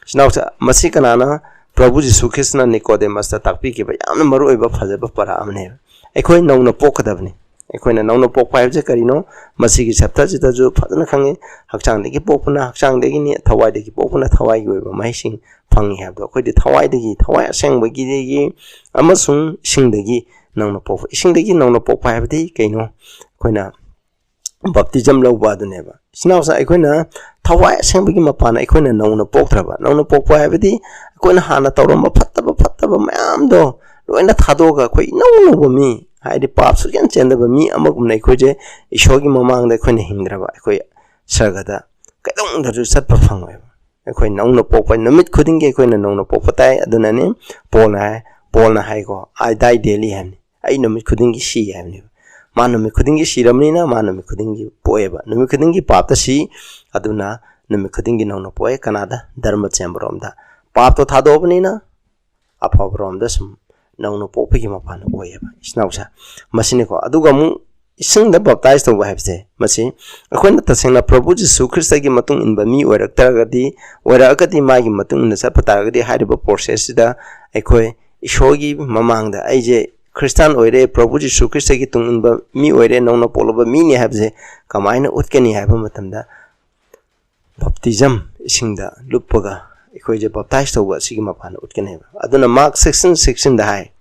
ꯏꯆꯤꯟ ꯏꯅꯥꯎꯁꯦ, ꯃꯁꯤ ꯀꯅꯥꯅ? ꯄ꯭ꯔꯚꯨ ꯖꯤꯁꯨ ꯈ꯭ꯔꯤꯁꯇꯅ ꯅꯤꯀꯣꯗꯦꯃꯁꯇ ꯇꯥꯛꯄꯤꯈꯤꯕ ꯌꯥꯝꯅ ꯃꯔꯨꯑꯣꯏꯕ ꯐꯖꯕ ꯄꯔꯥ ꯑꯃꯅꯦꯕ꯫ ꯑꯩꯈꯣꯏ ꯅꯧꯅ ꯄꯣꯛꯀꯗꯕꯅꯤ꯫ ꯑꯩꯈꯣꯏꯅ ꯅꯧꯅ ꯄꯣꯛꯄ ꯍꯥꯏꯕꯁꯦ ꯀꯔꯤꯅꯣ? ꯃꯁꯤꯒꯤ chapterꯁꯤꯗꯁꯨ ꯐꯖꯅ ꯈꯪꯉꯤ꯫ ꯍꯛꯆꯥꯡꯗꯒꯤ ꯄꯣꯛꯄꯅ ꯍꯛꯆꯥꯡꯗꯒꯤꯅꯤ, ꯊꯋꯥꯏꯗꯒꯤ ꯄꯣꯛꯄꯅ ꯊꯋꯥꯏꯒꯤ ꯑꯣꯏꯕ ꯃꯍꯩꯁꯤꯡ ꯐꯪꯉꯤ ꯍꯥꯏꯕꯗꯣ꯫ ꯑꯩꯈꯣꯏꯗꯤ ꯊꯋꯥꯏꯗꯒꯤ, ꯊꯋꯥꯏ ꯑꯁꯦꯡꯕꯒꯤꯗꯒꯤ ꯑꯃꯁꯨꯡ ꯏꯁꯤꯡꯗꯒꯤ ꯅꯧꯅ ꯄꯣꯛꯄ꯫ ꯏꯁꯤꯡꯗꯒꯤ ꯅꯧꯅ ꯄꯣꯛꯄ ꯍꯥꯏꯕꯗꯤ ꯀꯩꯅꯣ? ꯑꯩꯈꯣꯏꯅ baptism ꯂꯧꯕ ꯑꯗꯨꯅꯦꯕ꯫ ꯏꯆꯤꯟ ꯏꯅꯥꯎꯁꯤꯡ, ꯑꯩꯈꯣꯏꯅ ꯊꯋꯥꯏ ꯑꯁꯦꯡꯕꯒꯤ ꯃꯄꯥꯟ ꯑꯩꯈꯣꯏꯅ ꯅꯧꯅ ꯄꯣꯛꯇ꯭ꯔꯕ, ꯅꯧꯅ ꯄꯣꯛꯄ ꯍꯥꯏꯕꯗꯤ ꯑꯩꯈꯣꯏꯅ ꯍꯥꯟꯅ ꯇꯧꯔꯝꯕ ꯐꯠꯇꯕ, ꯐꯠꯇꯕ ꯃꯌꯥꯝꯗꯣ ꯂꯣꯏꯅ ꯊꯥꯗꯣꯛꯑꯒ ꯑꯩꯈꯣꯏ ꯏꯅꯧ ꯅꯧꯕ ꯃꯤ, ꯍꯥꯏꯗꯤ ꯄꯥꯞ ꯁꯨꯛꯆꯦꯟ ꯆꯦꯟꯗꯕ ꯃꯤ ꯑꯃꯒꯨꯝꯅ ꯑꯩꯈꯣꯏꯁꯦ ꯏꯁꯣꯔꯒꯤ ꯃꯃꯥꯡꯗ ꯑꯩꯈꯣꯏꯅ ꯍꯤꯡꯗ꯭ꯔꯕ, ꯑꯩꯈꯣꯏ ꯁꯔꯒꯗ ꯀꯩꯗꯧꯉꯩꯗꯁꯨ ꯆꯠꯄ ꯐꯪꯉꯣꯏꯕ꯫ ꯑꯩꯈꯣꯏ ꯅꯧꯅ ꯄꯣꯛꯄ, ꯅꯨꯃꯤꯠ ꯈꯨꯗꯤꯡꯒꯤ ꯑꯩꯈꯣꯏꯅ ꯅꯧꯅ ꯄꯣꯛꯄ ꯇꯥꯏ꯫ ꯑꯗꯨꯅꯅꯤ ꯄꯣꯜꯅ ꯍꯥꯏ, ꯄꯣꯜꯅ ꯍꯥꯏꯀꯣ, "I die daily" ꯍꯥꯏꯕꯅꯤ, "ꯑꯩ ꯅꯨꯃꯤꯠ ꯈꯨꯗꯤꯡꯒꯤ ꯁꯤ" ꯍꯥꯏꯕꯅꯦꯕ꯫ ꯃꯥ ꯅꯨꯃꯤꯠ ꯈꯨꯗꯤꯡꯒꯤ ꯁꯤꯔꯕꯅꯤꯅ ꯃꯥ ꯅꯨꯃꯤꯠ ꯈꯨꯗꯤꯡꯒꯤ ꯄꯣꯛꯑꯦꯕ, ꯅꯨꯃꯤꯠ ꯈꯨꯗꯤꯡꯒꯤ ꯄꯥꯞꯇ ꯁꯤ꯫ ꯑꯗꯨꯅ ꯅꯨꯃꯤꯠ ꯈꯨꯗꯤꯡꯒꯤ ꯅꯧꯅ ꯄꯣꯛꯑꯦ꯫ ꯀꯅꯥꯗ? ꯙꯔꯃ ꯆꯦꯟꯕꯔꯣꯝꯗ꯫ ꯄꯥꯞꯇꯣ ꯊꯥꯗꯣꯛꯑꯕꯅꯤꯅ ꯑꯐꯕꯔꯣꯝꯗ ꯁꯨꯝ ꯅꯧꯅ ꯄꯣꯛꯄꯒꯤ ꯃꯄꯥꯟ ꯑꯣꯏꯌꯦꯕ, ꯏꯆꯤꯟ ꯏꯅꯥꯎꯁꯦ꯫ ꯃꯁꯤꯅꯤꯀꯣ꯫ ꯑꯗꯨꯒ ꯑꯃꯨꯛ ꯏꯁꯤꯡꯗ ꯕꯞꯇꯥꯏꯖ ꯇꯧꯕ ꯍꯥꯏꯕꯁꯦ, ꯃꯁꯤ ꯑꯩꯈꯣꯏꯅ ꯇꯁꯦꯡꯅ ꯄ꯭ꯔꯚꯨ ꯖꯤꯁꯨ ꯈ꯭ꯔꯤꯁꯇꯒꯤ ꯃꯇꯨꯡ ꯏꯟꯕ ꯃꯤ ꯑꯣꯏꯔꯛꯇ꯭ꯔꯒꯗꯤ, ꯑꯣꯏꯔꯛꯑꯒꯗꯤ, ꯃꯥꯒꯤ ꯃꯇꯨꯡ ꯏꯟꯅ ꯆꯠꯄ ꯇꯥꯔꯒꯗꯤ, ꯍꯥꯏꯔꯤꯕ ꯄ꯭ꯔꯣꯁꯦꯁꯁꯤꯗ ꯑꯩꯈꯣꯏ ꯏꯁꯣꯔꯒꯤ ꯃꯃꯥꯡꯗ ꯑꯩꯁꯦ ꯈ꯭ꯔꯤꯁꯇꯥꯟ ꯑꯣꯏꯔꯦ, ꯄ꯭ꯔꯚꯨ ꯖꯤꯁꯨ ꯈ꯭ꯔꯤꯁꯇꯒꯤ ꯇꯨꯡ ꯏꯟꯕ ꯃꯤ ꯑꯣꯏꯔꯦ, ꯅꯧꯅ ꯄꯣꯛꯂꯕ ꯃꯤꯅꯤ ꯍꯥꯏꯕꯁꯦ ꯀꯃꯥꯏꯅ ꯎꯠꯀꯅꯤ ꯍꯥꯏꯕ ꯃꯇꯝꯗ, ꯕꯞꯇꯤꯖꯝ, ꯏꯁꯤꯡꯗ ꯂꯨꯞꯄꯒ ꯑꯩꯈꯣꯏꯁꯦ ꯕꯞꯇꯥꯏꯖ ꯇꯧꯕ ꯑꯁꯤꯒꯤ ꯃꯄꯥꯟꯗ ꯎꯠꯀꯅꯦꯕ꯫ ꯑꯗꯨꯅ ꯃꯥꯔꯛ ꯁꯤꯛꯁꯇꯤꯟ ꯁꯤꯛꯁꯇꯤꯟꯗ ꯍꯥꯏ,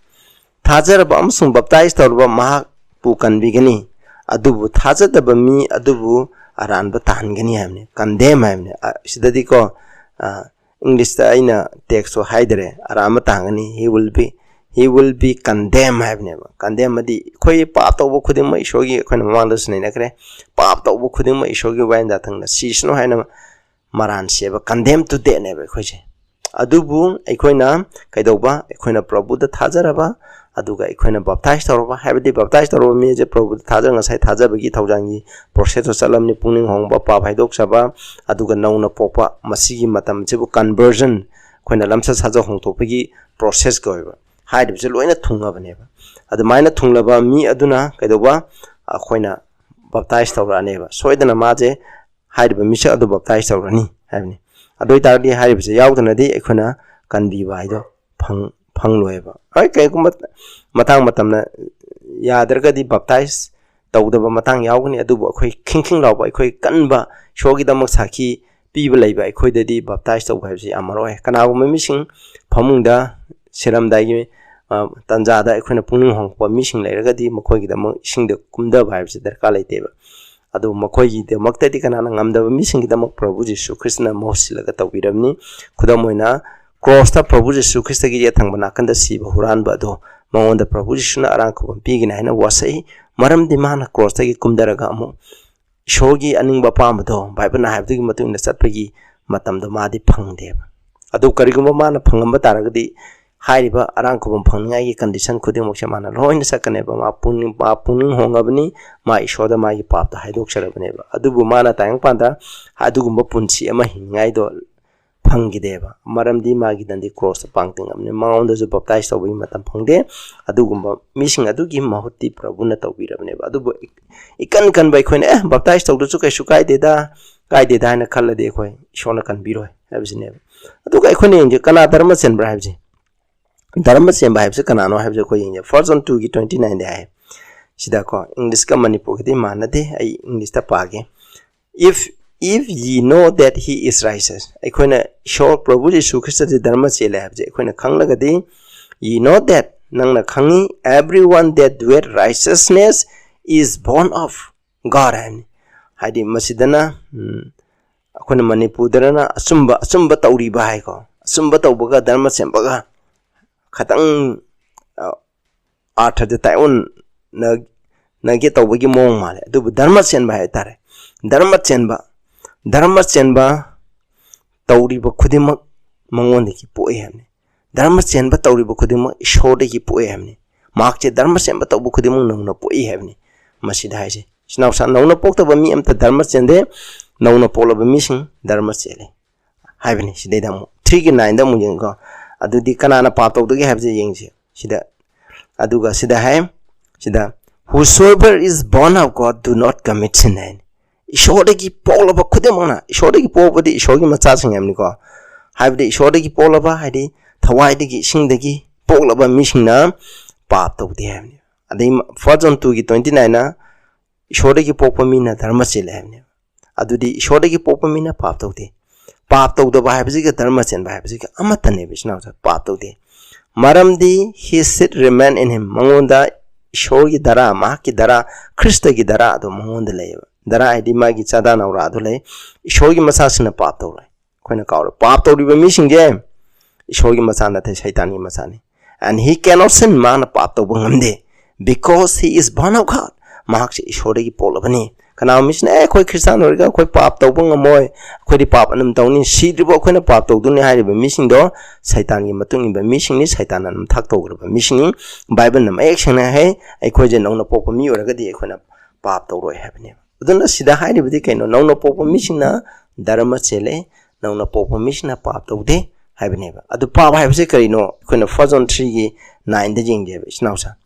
"ꯊꯥꯖꯔꯕ ꯑꯃꯁꯨꯡ ꯕꯞꯇꯥꯏꯖ ꯇꯧꯔꯕ ꯃꯍꯥꯛꯄꯨ ꯀꯟꯕꯤꯒꯅꯤ, ꯑꯗꯨꯕꯨ ꯊꯥꯖꯗꯕ ꯃꯤ ꯑꯗꯨꯕꯨ ꯑꯔꯥꯟꯕ ꯇꯥꯍꯟꯒꯅꯤ" ꯍꯥꯏꯕꯅꯤ, ꯀꯟꯗꯦꯝ ꯍꯥꯏꯕꯅꯤ꯫ ꯑ, ꯁꯤꯗꯗꯤꯀꯣ, ꯑ, ꯏꯪꯂꯤꯁꯇ ꯑꯩꯅ ꯇꯦꯛꯁꯇꯣ ꯍꯥꯏꯗ꯭ꯔꯦ, ꯑꯔꯥꯟꯕ ꯇꯥꯍꯟꯒꯅꯤ, "He will be, he will be condemn" ꯍꯥꯏꯕꯅꯦꯕ꯫ ꯀꯟꯗꯦꯝ ꯑꯗꯤ ꯑꯩꯈꯣꯏ ꯄꯥꯞ ꯇꯧꯕ ꯈꯨꯗꯤꯡꯃꯛ ꯏꯁꯣꯔꯒꯤ, ꯑꯩꯈꯣꯏꯅ ꯃꯃꯥꯡꯗꯁꯨ ꯅꯩꯅꯈ꯭ꯔꯦ, ꯄꯥꯞ ꯇꯧꯕ ꯈꯨꯗꯤꯡꯃꯛ ꯏꯁꯣꯔꯒꯤ ꯋꯥꯌꯦꯜ ꯌꯥꯊꯪꯗ ꯁꯤꯁꯅꯨ ꯍꯥꯏꯅ ꯃꯔꯥꯟ ꯁꯤꯌꯦꯕ, ꯀꯟꯗꯦꯝ ꯇꯨ ꯗꯦꯠꯅꯦꯕ ꯑꯩꯈꯣꯏꯁꯦ꯫ ꯑꯗꯨꯕꯨ ꯑꯩꯈꯣꯏꯅ ꯀꯩꯗꯧꯕ? ꯑꯩꯈꯣꯏꯅ ꯄ꯭ꯔꯚꯨꯗ ꯊꯥꯖꯔꯕ, ꯑꯗꯨꯒ ꯑꯩꯈꯣꯏꯅ ꯕꯞꯇꯥꯏꯖ ꯇꯧꯔꯕ, ꯍꯥꯏꯕꯗꯤ ꯕꯞꯇꯥꯏꯖ ꯇꯧꯔꯕ ꯃꯤ ꯑꯁꯦ ꯄ꯭ꯔꯚꯨꯗ ꯊꯥꯖꯔ ꯉꯁꯥꯏ ꯊꯥꯖꯕꯒꯤ ꯊꯧꯖꯥꯜꯒꯤ ꯄ꯭ꯔꯣꯁꯦꯁꯇꯣ ꯆꯠꯂꯝꯅꯤ, ꯄꯨꯛꯅꯤꯡ ꯍꯣꯡꯕ, ꯄꯥꯞ ꯍꯥꯏꯗꯣꯛꯆꯕ, ꯑꯗꯨꯒ ꯅꯧꯅ ꯄꯣꯛꯄ, ꯃꯁꯤꯒꯤ ꯃꯇꯝꯁꯤꯕꯨ ꯀꯟꯚꯔꯖꯟ, ꯑꯩꯈꯣꯏꯅ ꯂꯝꯆꯠ ꯁꯥꯖꯠ ꯍꯣꯡꯗꯣꯛꯄꯒꯤ ꯄ꯭ꯔꯣꯁꯦꯁ ꯀꯧꯋꯦꯕ꯫ ꯍꯥꯏꯔꯤꯕꯁꯦ ꯂꯣꯏꯅ ꯊꯨꯡꯉꯕꯅꯦꯕ꯫ ꯑꯗꯨꯃꯥꯏꯅ ꯊꯨꯡꯂꯕ ꯃꯤ ꯑꯗꯨꯅ ꯀꯩꯗꯧꯕ? ꯑꯩꯈꯣꯏꯅ ꯕꯞꯇꯥꯏꯖ ꯇꯧꯔꯛꯑꯅꯦꯕ꯫ ꯁꯣꯏꯗꯅ ꯃꯥꯁꯦ ꯍꯥꯏꯔꯤꯕ ꯃꯤꯁꯛ ꯑꯗꯨ ꯕꯞꯇꯥꯏꯖ ꯇꯧꯔꯅꯤ ꯍꯥꯏꯕꯅꯤ꯫ ꯑꯗꯨ ꯑꯣꯏ ꯇꯥꯔꯗꯤ ꯍꯥꯏꯔꯤꯕꯁꯦ ꯌꯥꯎꯗꯅꯗꯤ ꯑꯩꯈꯣꯏꯅ ꯀꯟꯕꯤꯕ ꯍꯥꯏꯗꯣ ꯐꯪ-, ꯐꯪꯂꯣꯏꯕ꯫ ꯍꯣꯏ, ꯀꯩꯒꯨꯝꯕ ꯃꯇꯥꯡ ꯃꯇꯝꯅ ꯌꯥꯗ꯭ꯔꯒꯗꯤ ꯕꯞꯇꯥꯏꯖ ꯇꯧꯗꯕ ꯃꯇꯥꯡ ꯌꯥꯎꯒꯅꯤ, ꯑꯗꯨꯕꯨ ꯑꯩꯈꯣꯏ ꯈꯤꯡ ꯈꯤꯡ ꯂꯥꯎꯕ, ꯑꯩꯈꯣꯏ ꯀꯟꯕ, ꯏꯁꯣꯔꯒꯤꯗꯃꯛ ꯁꯥꯈꯤ ꯄꯤꯕ ꯂꯩꯕ ꯑꯩꯈꯣꯏꯗꯗꯤ ꯕꯞꯇꯥꯏꯖ ꯇꯧꯕ ꯍꯥꯏꯕꯁꯤ ꯌꯥꯝ ꯃꯔꯨ ꯑꯣꯏ꯫ ꯀꯅꯥꯒꯨꯝꯕ ꯃꯤꯁꯤꯡ ꯐꯃꯨꯡꯗ ꯁꯤꯔꯝꯗꯥꯏꯒꯤ, ꯑ, ꯇꯥꯟꯖꯥꯗ ꯑꯩꯈꯣꯏꯅ ꯄꯨꯛꯅꯤꯡ ꯍꯣꯡꯕ ꯃꯤꯁꯤꯡ ꯂꯩꯔꯒꯗꯤ ꯃꯈꯣꯏꯒꯤꯗꯃꯛ ꯏꯁꯤꯡꯗ ꯀꯨꯝꯊꯕ ꯍꯥꯏꯕꯁꯤ ꯗꯔꯀꯥꯔ ꯂꯩꯇꯦꯕ꯫ ꯑꯗꯨ ꯃꯈꯣꯏꯒꯤꯗꯃꯛꯇꯗꯤ ꯀꯅꯥꯅ ꯉꯝꯗꯕ ꯃꯤꯁꯤꯡꯒꯤꯗꯃꯛ ꯄ꯭ꯔꯚꯨ ꯖꯤꯁꯨ ꯈ꯭ꯔꯤꯁꯇꯅ ꯃꯍꯨꯠ ꯁꯤꯜꯂꯒ ꯇꯧꯕꯤꯔꯕꯅꯤ꯫ ꯈꯨꯗꯝ ꯑꯣꯏꯅ, ꯀ꯭ꯔꯣꯁꯇ ꯄ꯭ꯔꯚꯨ ꯖꯤꯁꯨ ꯈ꯭ꯔꯤꯁꯇꯒꯤ ꯌꯦꯠ ꯊꯪꯕ ꯅꯥꯀꯟꯗ ꯁꯤꯕ ꯍꯨꯔꯥꯟꯕ ꯑꯗꯣ ꯃꯉꯣꯟꯗ ꯄ꯭ꯔꯚꯨ ꯖꯤꯁꯨꯅ ꯑꯔꯥꯡ ꯈꯨꯕꯝ ꯄꯤꯒꯅꯤ ꯍꯥꯏꯅ ꯋꯥꯁꯛꯏ꯫ ꯃꯔꯝꯗꯤ ꯃꯥꯅ ꯀ꯭ꯔꯣꯁꯇꯒꯤ ꯀꯨꯝꯊꯔꯒ ꯑꯃꯨꯛ ꯏꯁꯣꯔꯒꯤ ꯑꯅꯤꯡꯕ ꯑꯄꯥꯝꯕꯗꯣ ꯕꯥꯏꯕꯜꯅ ꯍꯥꯏꯕꯗꯨꯒꯤ ꯃꯇꯨꯡ ꯏꯟꯅ ꯆꯠꯄꯒꯤ ꯃꯇꯝꯗꯣ ꯃꯥꯗꯤ ꯐꯪꯗꯦꯕ꯫ ꯑꯗꯨ ꯀꯔꯤꯒꯨꯝꯕ ꯃꯥꯅ ꯐꯪꯉꯝꯕ ꯇꯥꯔꯒꯗꯤ ꯍꯥꯏꯔꯤꯕ ꯑꯔꯥꯡ ꯈꯨꯕꯝ ꯐꯪꯅꯤꯡꯉꯥꯏꯒꯤ ꯀꯟꯗꯤꯁꯟ ꯈꯨꯗꯤꯡꯃꯛꯁꯦ ꯃꯥꯅ ꯂꯣꯏꯅ ꯆꯠꯀꯅꯦꯕ꯫ ꯃꯥ ꯄꯨꯛꯅꯤꯡ, ꯃꯥ ꯄꯨꯛꯅꯤꯡ ꯍꯣꯡꯉꯕꯅꯤ, ꯃꯥ ꯏꯁꯣꯔꯗ ꯃꯥꯒꯤ ꯄꯥꯞꯇꯣ ꯍꯥꯏꯗꯣꯛꯆꯔꯕꯅꯦꯕ꯫ ꯑꯗꯨꯕꯨ ꯃꯥꯅ ꯇꯥꯏꯕꯪꯄꯥꯟꯗ ꯑꯗꯨꯒꯨꯝꯕ ꯄꯨꯟꯁꯤ ꯑꯃ ꯍꯤꯡꯅꯤꯡꯉꯥꯏꯗꯣ ꯐꯪꯈꯤꯗꯦꯕ꯫ ꯃꯔꯝꯗꯤ ꯃꯥꯒꯤꯗꯟꯗꯤ ꯀ꯭ꯔꯣꯁꯇ ꯄꯥꯡ ꯇꯤꯡꯉꯕꯅꯤ꯫ ꯃꯉꯣꯟꯗꯁꯨ ꯕꯞꯇꯥꯏꯁ ꯇꯧꯕꯒꯤ ꯃꯇꯝ ꯐꯪꯗꯦ꯫ ꯑꯗꯨꯒꯨꯝꯕ ꯃꯤꯁꯤꯡ ꯑꯗꯨꯒꯤ ꯃꯍꯨꯠꯇꯤ ꯄ꯭ꯔꯚꯨꯅ ꯇꯧꯕꯤꯔꯕꯅꯦꯕ꯫ ꯑꯗꯨꯕꯨ ꯏ-, ꯏꯀꯟ ꯀꯟꯕ ꯑꯩꯈꯣꯏꯅ, "ꯑꯦ, ꯕꯞꯇꯥꯏꯁ ꯇꯧꯗ꯭ꯔꯁꯨ ꯀꯩꯁꯨ ꯀꯥꯏꯗꯦꯗ, ꯀꯥꯏꯗꯦꯗ" ꯍꯥꯏꯅ ꯈꯜꯂꯗꯤ ꯑꯩꯈꯣꯏ ꯏꯁꯣꯔꯅ ꯀꯟꯕꯤꯔꯣꯏ ꯍꯥꯏꯕꯁꯤꯅꯦꯕ꯫ ꯑꯗꯨꯒ ꯑꯩꯈꯣꯏꯅ ꯌꯦꯡꯁꯦ, ꯀꯅꯥ ꯙꯔꯃ ꯆꯦꯟꯕ꯭ꯔꯥ ꯍꯥꯏꯕꯁꯦ꯫ ꯙꯔꯃ ꯆꯦꯟꯕ ꯍꯥꯏꯕꯁꯦ ꯀꯅꯥꯅꯣ ꯍꯥꯏꯕꯁꯦ ꯑꯩꯈꯣꯏ ꯌꯦꯡꯁꯦ꯫ First John two ꯒꯤ twenty nine ꯗ ꯍꯥꯏ꯫ ꯁꯤꯗꯀꯣ, ꯏꯪꯂꯤꯁꯀ ꯃꯅꯤꯄꯨꯔꯒꯗꯤ ꯃꯥꯟꯅꯗꯦ꯫ ꯑꯩ ꯏꯪꯂꯤꯁꯇ ꯄꯥꯒꯦ꯫ "If, if ye know that he is righteous", ꯑꯩꯈꯣꯏꯅ ꯏꯁꯣꯔ ꯄ꯭ꯔꯚꯨ ꯌꯤꯁꯨ ꯈ꯭ꯔꯤꯁꯇꯁꯦ ꯙꯔꯃ ꯆꯦꯜꯂꯦ ꯍꯥꯏꯕꯁꯦ ꯑꯩꯈꯣꯏꯅ ꯈꯪꯂꯒꯗꯤ, "Ye know that", ꯅꯪꯅ ꯈꯪꯉꯤ, "everyone that doeth righteousness is born of God" ꯍꯥꯏꯅꯤ꯫ ꯍꯥꯏꯗꯤ ꯃꯁꯤꯗꯅ, ꯎꯝ, ꯑꯩꯈꯣꯏꯅ ꯃꯅꯤꯄꯨꯔꯗꯅ ꯑꯆꯨꯝꯕ, ꯑꯆꯨꯝꯕ ꯇꯧꯔꯤꯕ ꯍꯥꯏꯀꯣ, ꯑꯆꯨꯝꯕ ꯇꯧꯕꯒ ꯙꯔꯃ ꯆꯦꯟꯕꯒ ꯈꯇꯪ, ꯑ, ꯑꯥꯔꯊꯗ ꯇꯥꯏꯑꯣꯟꯅ-, ꯅꯒꯦ ꯇꯧꯕꯒꯤ ꯃꯑꯣꯡ ꯃꯥꯜꯂꯦ꯫ ꯑꯗꯨꯕꯨ ꯙꯔꯃ ꯆꯦꯟꯕ ꯍꯥꯏ ꯇꯥꯔꯦ꯫ ꯙꯔꯃ ꯆꯦꯟꯕ, ꯙꯔꯃ ꯆꯦꯟꯕ ꯇꯧꯔꯤꯕ ꯈꯨꯗꯤꯡꯃꯛ ꯃꯉꯣꯟꯗꯒꯤ ꯄꯣꯛꯏ ꯍꯥꯏꯕꯅꯤ꯫ ꯙꯔꯃ ꯆꯦꯟꯕ ꯇꯧꯔꯤꯕ ꯈꯨꯗꯤꯡꯃꯛ ꯏꯁꯣꯔꯗꯒꯤ ꯄꯣꯛꯏ ꯍꯥꯏꯕꯅꯤ꯫ ꯃꯍꯥꯛꯁꯦ ꯙꯔꯃ ꯆꯦꯟꯕ ꯇꯧꯕ ꯈꯨꯗꯤꯡꯃꯛ ꯅꯧꯅ ꯄꯣꯛꯏ ꯍꯥꯏꯕꯅꯤ꯫ ꯃꯁꯤꯗ ꯍꯥꯏꯁꯦ, ꯏꯆꯤꯟ ꯏꯅꯥꯎꯁꯥ, ꯅꯧꯅ ꯄꯣꯛꯇꯕ ꯃꯤ ꯑꯝꯇ ꯙꯔꯃ ꯆꯦꯟꯗꯦ, ꯅꯧꯅ ꯄꯣꯛꯂꯕ ꯃꯤꯁꯤꯡ ꯙꯔꯃ ꯆꯦꯜꯂꯤ ꯍꯥꯏꯕꯅꯤ꯫ ꯁꯤꯗꯩꯗ ꯑꯃꯨꯛ three ꯒꯤ nine ꯗ ꯑꯃꯨꯛ ꯌꯦꯡꯉꯨꯀꯣ꯫ ꯑꯗꯨꯗꯤ ꯀꯅꯥꯅ ꯄꯥꯞ ꯇꯧꯗꯒꯦ ꯍꯥꯏꯕꯁꯦ ꯌꯦꯡꯁꯤ꯫ ꯁꯤꯗ, ꯑꯗꯨꯒ ꯁꯤꯗ ꯍꯥꯏ, ꯁꯤꯗ, "Whosoever is born of God do not commit sin" ꯍꯥꯏꯅꯤ꯫ ꯏꯁꯣꯔꯗꯒꯤ ꯄꯣꯛꯂꯕ ꯈꯨꯗꯤꯡꯃꯛꯅ, ꯏꯁꯣꯔꯗꯒꯤ ꯄꯣꯛꯄꯗꯤ ꯏꯁꯣꯔꯒꯤ ꯃꯆꯥꯁꯤꯡ ꯍꯥꯏꯕꯅꯤꯀꯣ꯫ ꯍꯥꯏꯕꯗꯤ ꯏꯁꯣꯔꯗꯒꯤ ꯄꯣꯛꯂꯕ ꯍꯥꯏꯗꯤ ꯊꯋꯥꯏꯗꯒꯤ, ꯏꯁꯤꯡꯗꯒꯤ ꯄꯣꯛꯂꯕ ꯃꯤꯁꯤꯡꯅ ꯄꯥꯞ ꯇꯧꯗꯦ ꯍꯥꯏꯕꯅꯤ꯫ ꯑꯗꯩ First John two ꯒꯤ twenty nine ꯅ ꯏꯁꯣꯔꯗꯒꯤ ꯄꯣꯛꯄ ꯃꯤꯅ ꯙꯔꯃ ꯆꯦꯜꯂꯦ ꯍꯥꯏꯕꯅꯦꯕ꯫ ꯑꯗꯨꯗꯤ ꯏꯁꯣꯔꯗꯒꯤ ꯄꯣꯛꯄ ꯃꯤꯅ ꯄꯥꯞ ꯇꯧꯗꯦ꯫ ꯄꯥꯞ ꯇꯧꯗꯕ ꯍꯥꯏꯕꯁꯤꯒ ꯙꯔꯃ ꯆꯦꯟꯕ ꯍꯥꯏꯕꯁꯤꯒ ꯑꯃꯠꯇꯅꯦꯕ, ꯏꯆꯤꯟ ꯏꯅꯥꯎꯁꯥ, ꯄꯥꯞ ꯇꯧꯗꯦ꯫ ꯃꯔꯝꯗꯤ "His seed remain in him", ꯃꯉꯣꯟꯗ ꯏꯁꯣꯔꯒꯤ ꯙꯔꯥ, ꯃꯍꯥꯛꯀꯤ ꯙꯔꯥ, ꯈ꯭ꯔꯤꯁꯇꯒꯤ ꯙꯔꯥ ꯑꯗꯨ ꯃꯉꯣꯟꯗ ꯂꯩꯌꯦꯕ꯫ ꯙꯔꯥ ꯍꯥꯏꯗꯤ ꯃꯥꯒꯤ ꯆꯥꯗꯥ ꯅꯧꯔꯥ ꯑꯗꯨ ꯂꯩ꯫ ꯏꯁꯣꯔꯒꯤ ꯃꯆꯥꯁꯤꯡꯅ ꯄꯥꯞ ꯇꯧꯔꯣꯏ꯫ ꯑꯩꯈꯣꯏꯅ ꯀꯥꯎꯔꯦ, ꯄꯥꯞ ꯇꯧꯔꯤꯕ ꯃꯤꯁꯤꯡꯁꯦ ꯏꯁꯣꯔꯒꯤ ꯃꯆꯥ ꯅꯠꯇꯦ, ꯁꯩꯇꯥꯟꯒꯤ ꯃꯆꯥꯅꯤ꯫ And he cannot sin, ꯃꯥꯅ ꯄꯥꯞ ꯇꯧꯕ ꯉꯝꯗꯦ, because he is born of God, ꯃꯍꯥꯛꯁꯦ ꯏꯁꯣꯔꯗꯒꯤ ꯄꯣꯛꯂꯕꯅꯤ꯫ ꯀꯅꯥꯒꯨꯝꯕ ꯃꯤꯁꯤꯅ, "ꯑꯦ, ꯑꯩꯈꯣꯏ ꯈ꯭ꯔꯤꯁꯇꯥꯟ ꯑꯣꯏꯔꯒ ꯑꯩꯈꯣꯏ ꯄꯥꯞ ꯇꯧꯕ ꯉꯝꯃꯣꯏ, ꯑꯩꯈꯣꯏꯗꯤ ꯄꯥꯞ ꯑꯗꯨꯝ ꯇꯧꯅꯤ, ꯁꯤꯗ꯭ꯔꯤꯕ ꯑꯩꯈꯣꯏꯅ ꯄꯥꯞ ꯇꯧꯗꯣꯏꯅꯤ" ꯍꯥꯏꯔꯤꯕ ꯃꯤꯁꯤꯡꯗꯣ ꯁꯩꯇꯥꯟꯒꯤ ꯃꯇꯨꯡ ꯏꯟꯕ ꯃꯤꯁꯤꯡꯅꯤ, ꯁꯩꯇꯥꯟꯅ ꯅꯝꯊꯥꯛ ꯇꯧꯈ꯭ꯔꯕ ꯃꯤꯁꯤꯡꯅꯤ꯫ ꯕꯥꯏꯕꯜꯅ ꯃꯌꯦꯛ ꯁꯦꯡꯅ ꯍꯥꯏ, ꯑꯩꯈꯣꯏꯁꯦ ꯅꯧꯅ ꯄꯣꯛꯄ ꯃꯤ ꯑꯣꯏꯔꯒꯗꯤ ꯑꯩꯈꯣꯏꯅ ꯄꯥꯞ ꯇꯧꯔꯣꯏ ꯍꯥꯏꯕꯅꯦꯕ꯫ ꯑꯗꯨꯅ ꯁꯤꯗ ꯍꯥꯏꯔꯤꯕꯗꯤ ꯀꯩꯅꯣ? ꯅꯧꯅ ꯄꯣꯛꯄ ꯃꯤꯁꯤꯡꯅ ꯙꯔꯃ ꯆꯦꯜꯂꯦ, ꯅꯧꯅ ꯄꯣꯛꯄ ꯃꯤꯁꯤꯡꯅ ꯄꯥꯞ ꯇꯧꯗꯦ ꯍꯥꯏꯕꯅꯦꯕ꯫ ꯑꯗꯨ ꯄꯥꯞ ꯍꯥꯏꯕꯁꯦ ꯀꯔꯤꯅꯣ? ꯑꯩꯈꯣꯏꯅ First John three ꯒꯤ nine ꯗ ꯌꯦꯡꯒꯦꯕ, ꯏꯆꯤꯟ ꯏꯅꯥꯎꯁꯥ꯫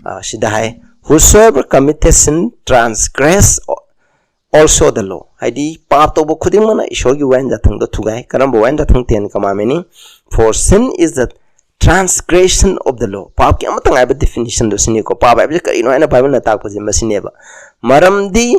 ꯑ, ꯁꯤꯗ ꯍꯥꯏ, "Whosoever committeth sin transgress also the law"꯫ ꯍꯥꯏꯗꯤ ꯄꯥꯞ ꯇꯧꯕ ꯈꯨꯗꯤꯡꯃꯛꯅ ꯏꯁꯣꯔꯒꯤ ꯋꯥꯌꯦꯟ ꯌꯥꯊꯪꯗꯣ ꯊꯨꯒꯥꯏ꯫ ꯀꯔꯝꯕ ꯋꯥꯌꯦꯟ ꯌꯥꯊꯪ? Ten Commandment ꯅꯤ꯫ "For sin is the transgression of the law"꯫ ꯄꯥꯞꯀꯤ ꯑꯃꯇ ꯉꯥꯏꯕ definition ꯗꯣ ꯁꯤꯅꯤꯀꯣ꯫ ꯄꯥꯞ ꯍꯥꯏꯕꯁꯦ ꯀꯔꯤꯅꯣ ꯍꯥꯏꯅ ꯕꯥꯏꯕꯜꯅ ꯇꯥꯛꯄꯁꯦ ꯃꯁꯤꯅꯦꯕ꯫ ꯃꯔꯝꯗꯤ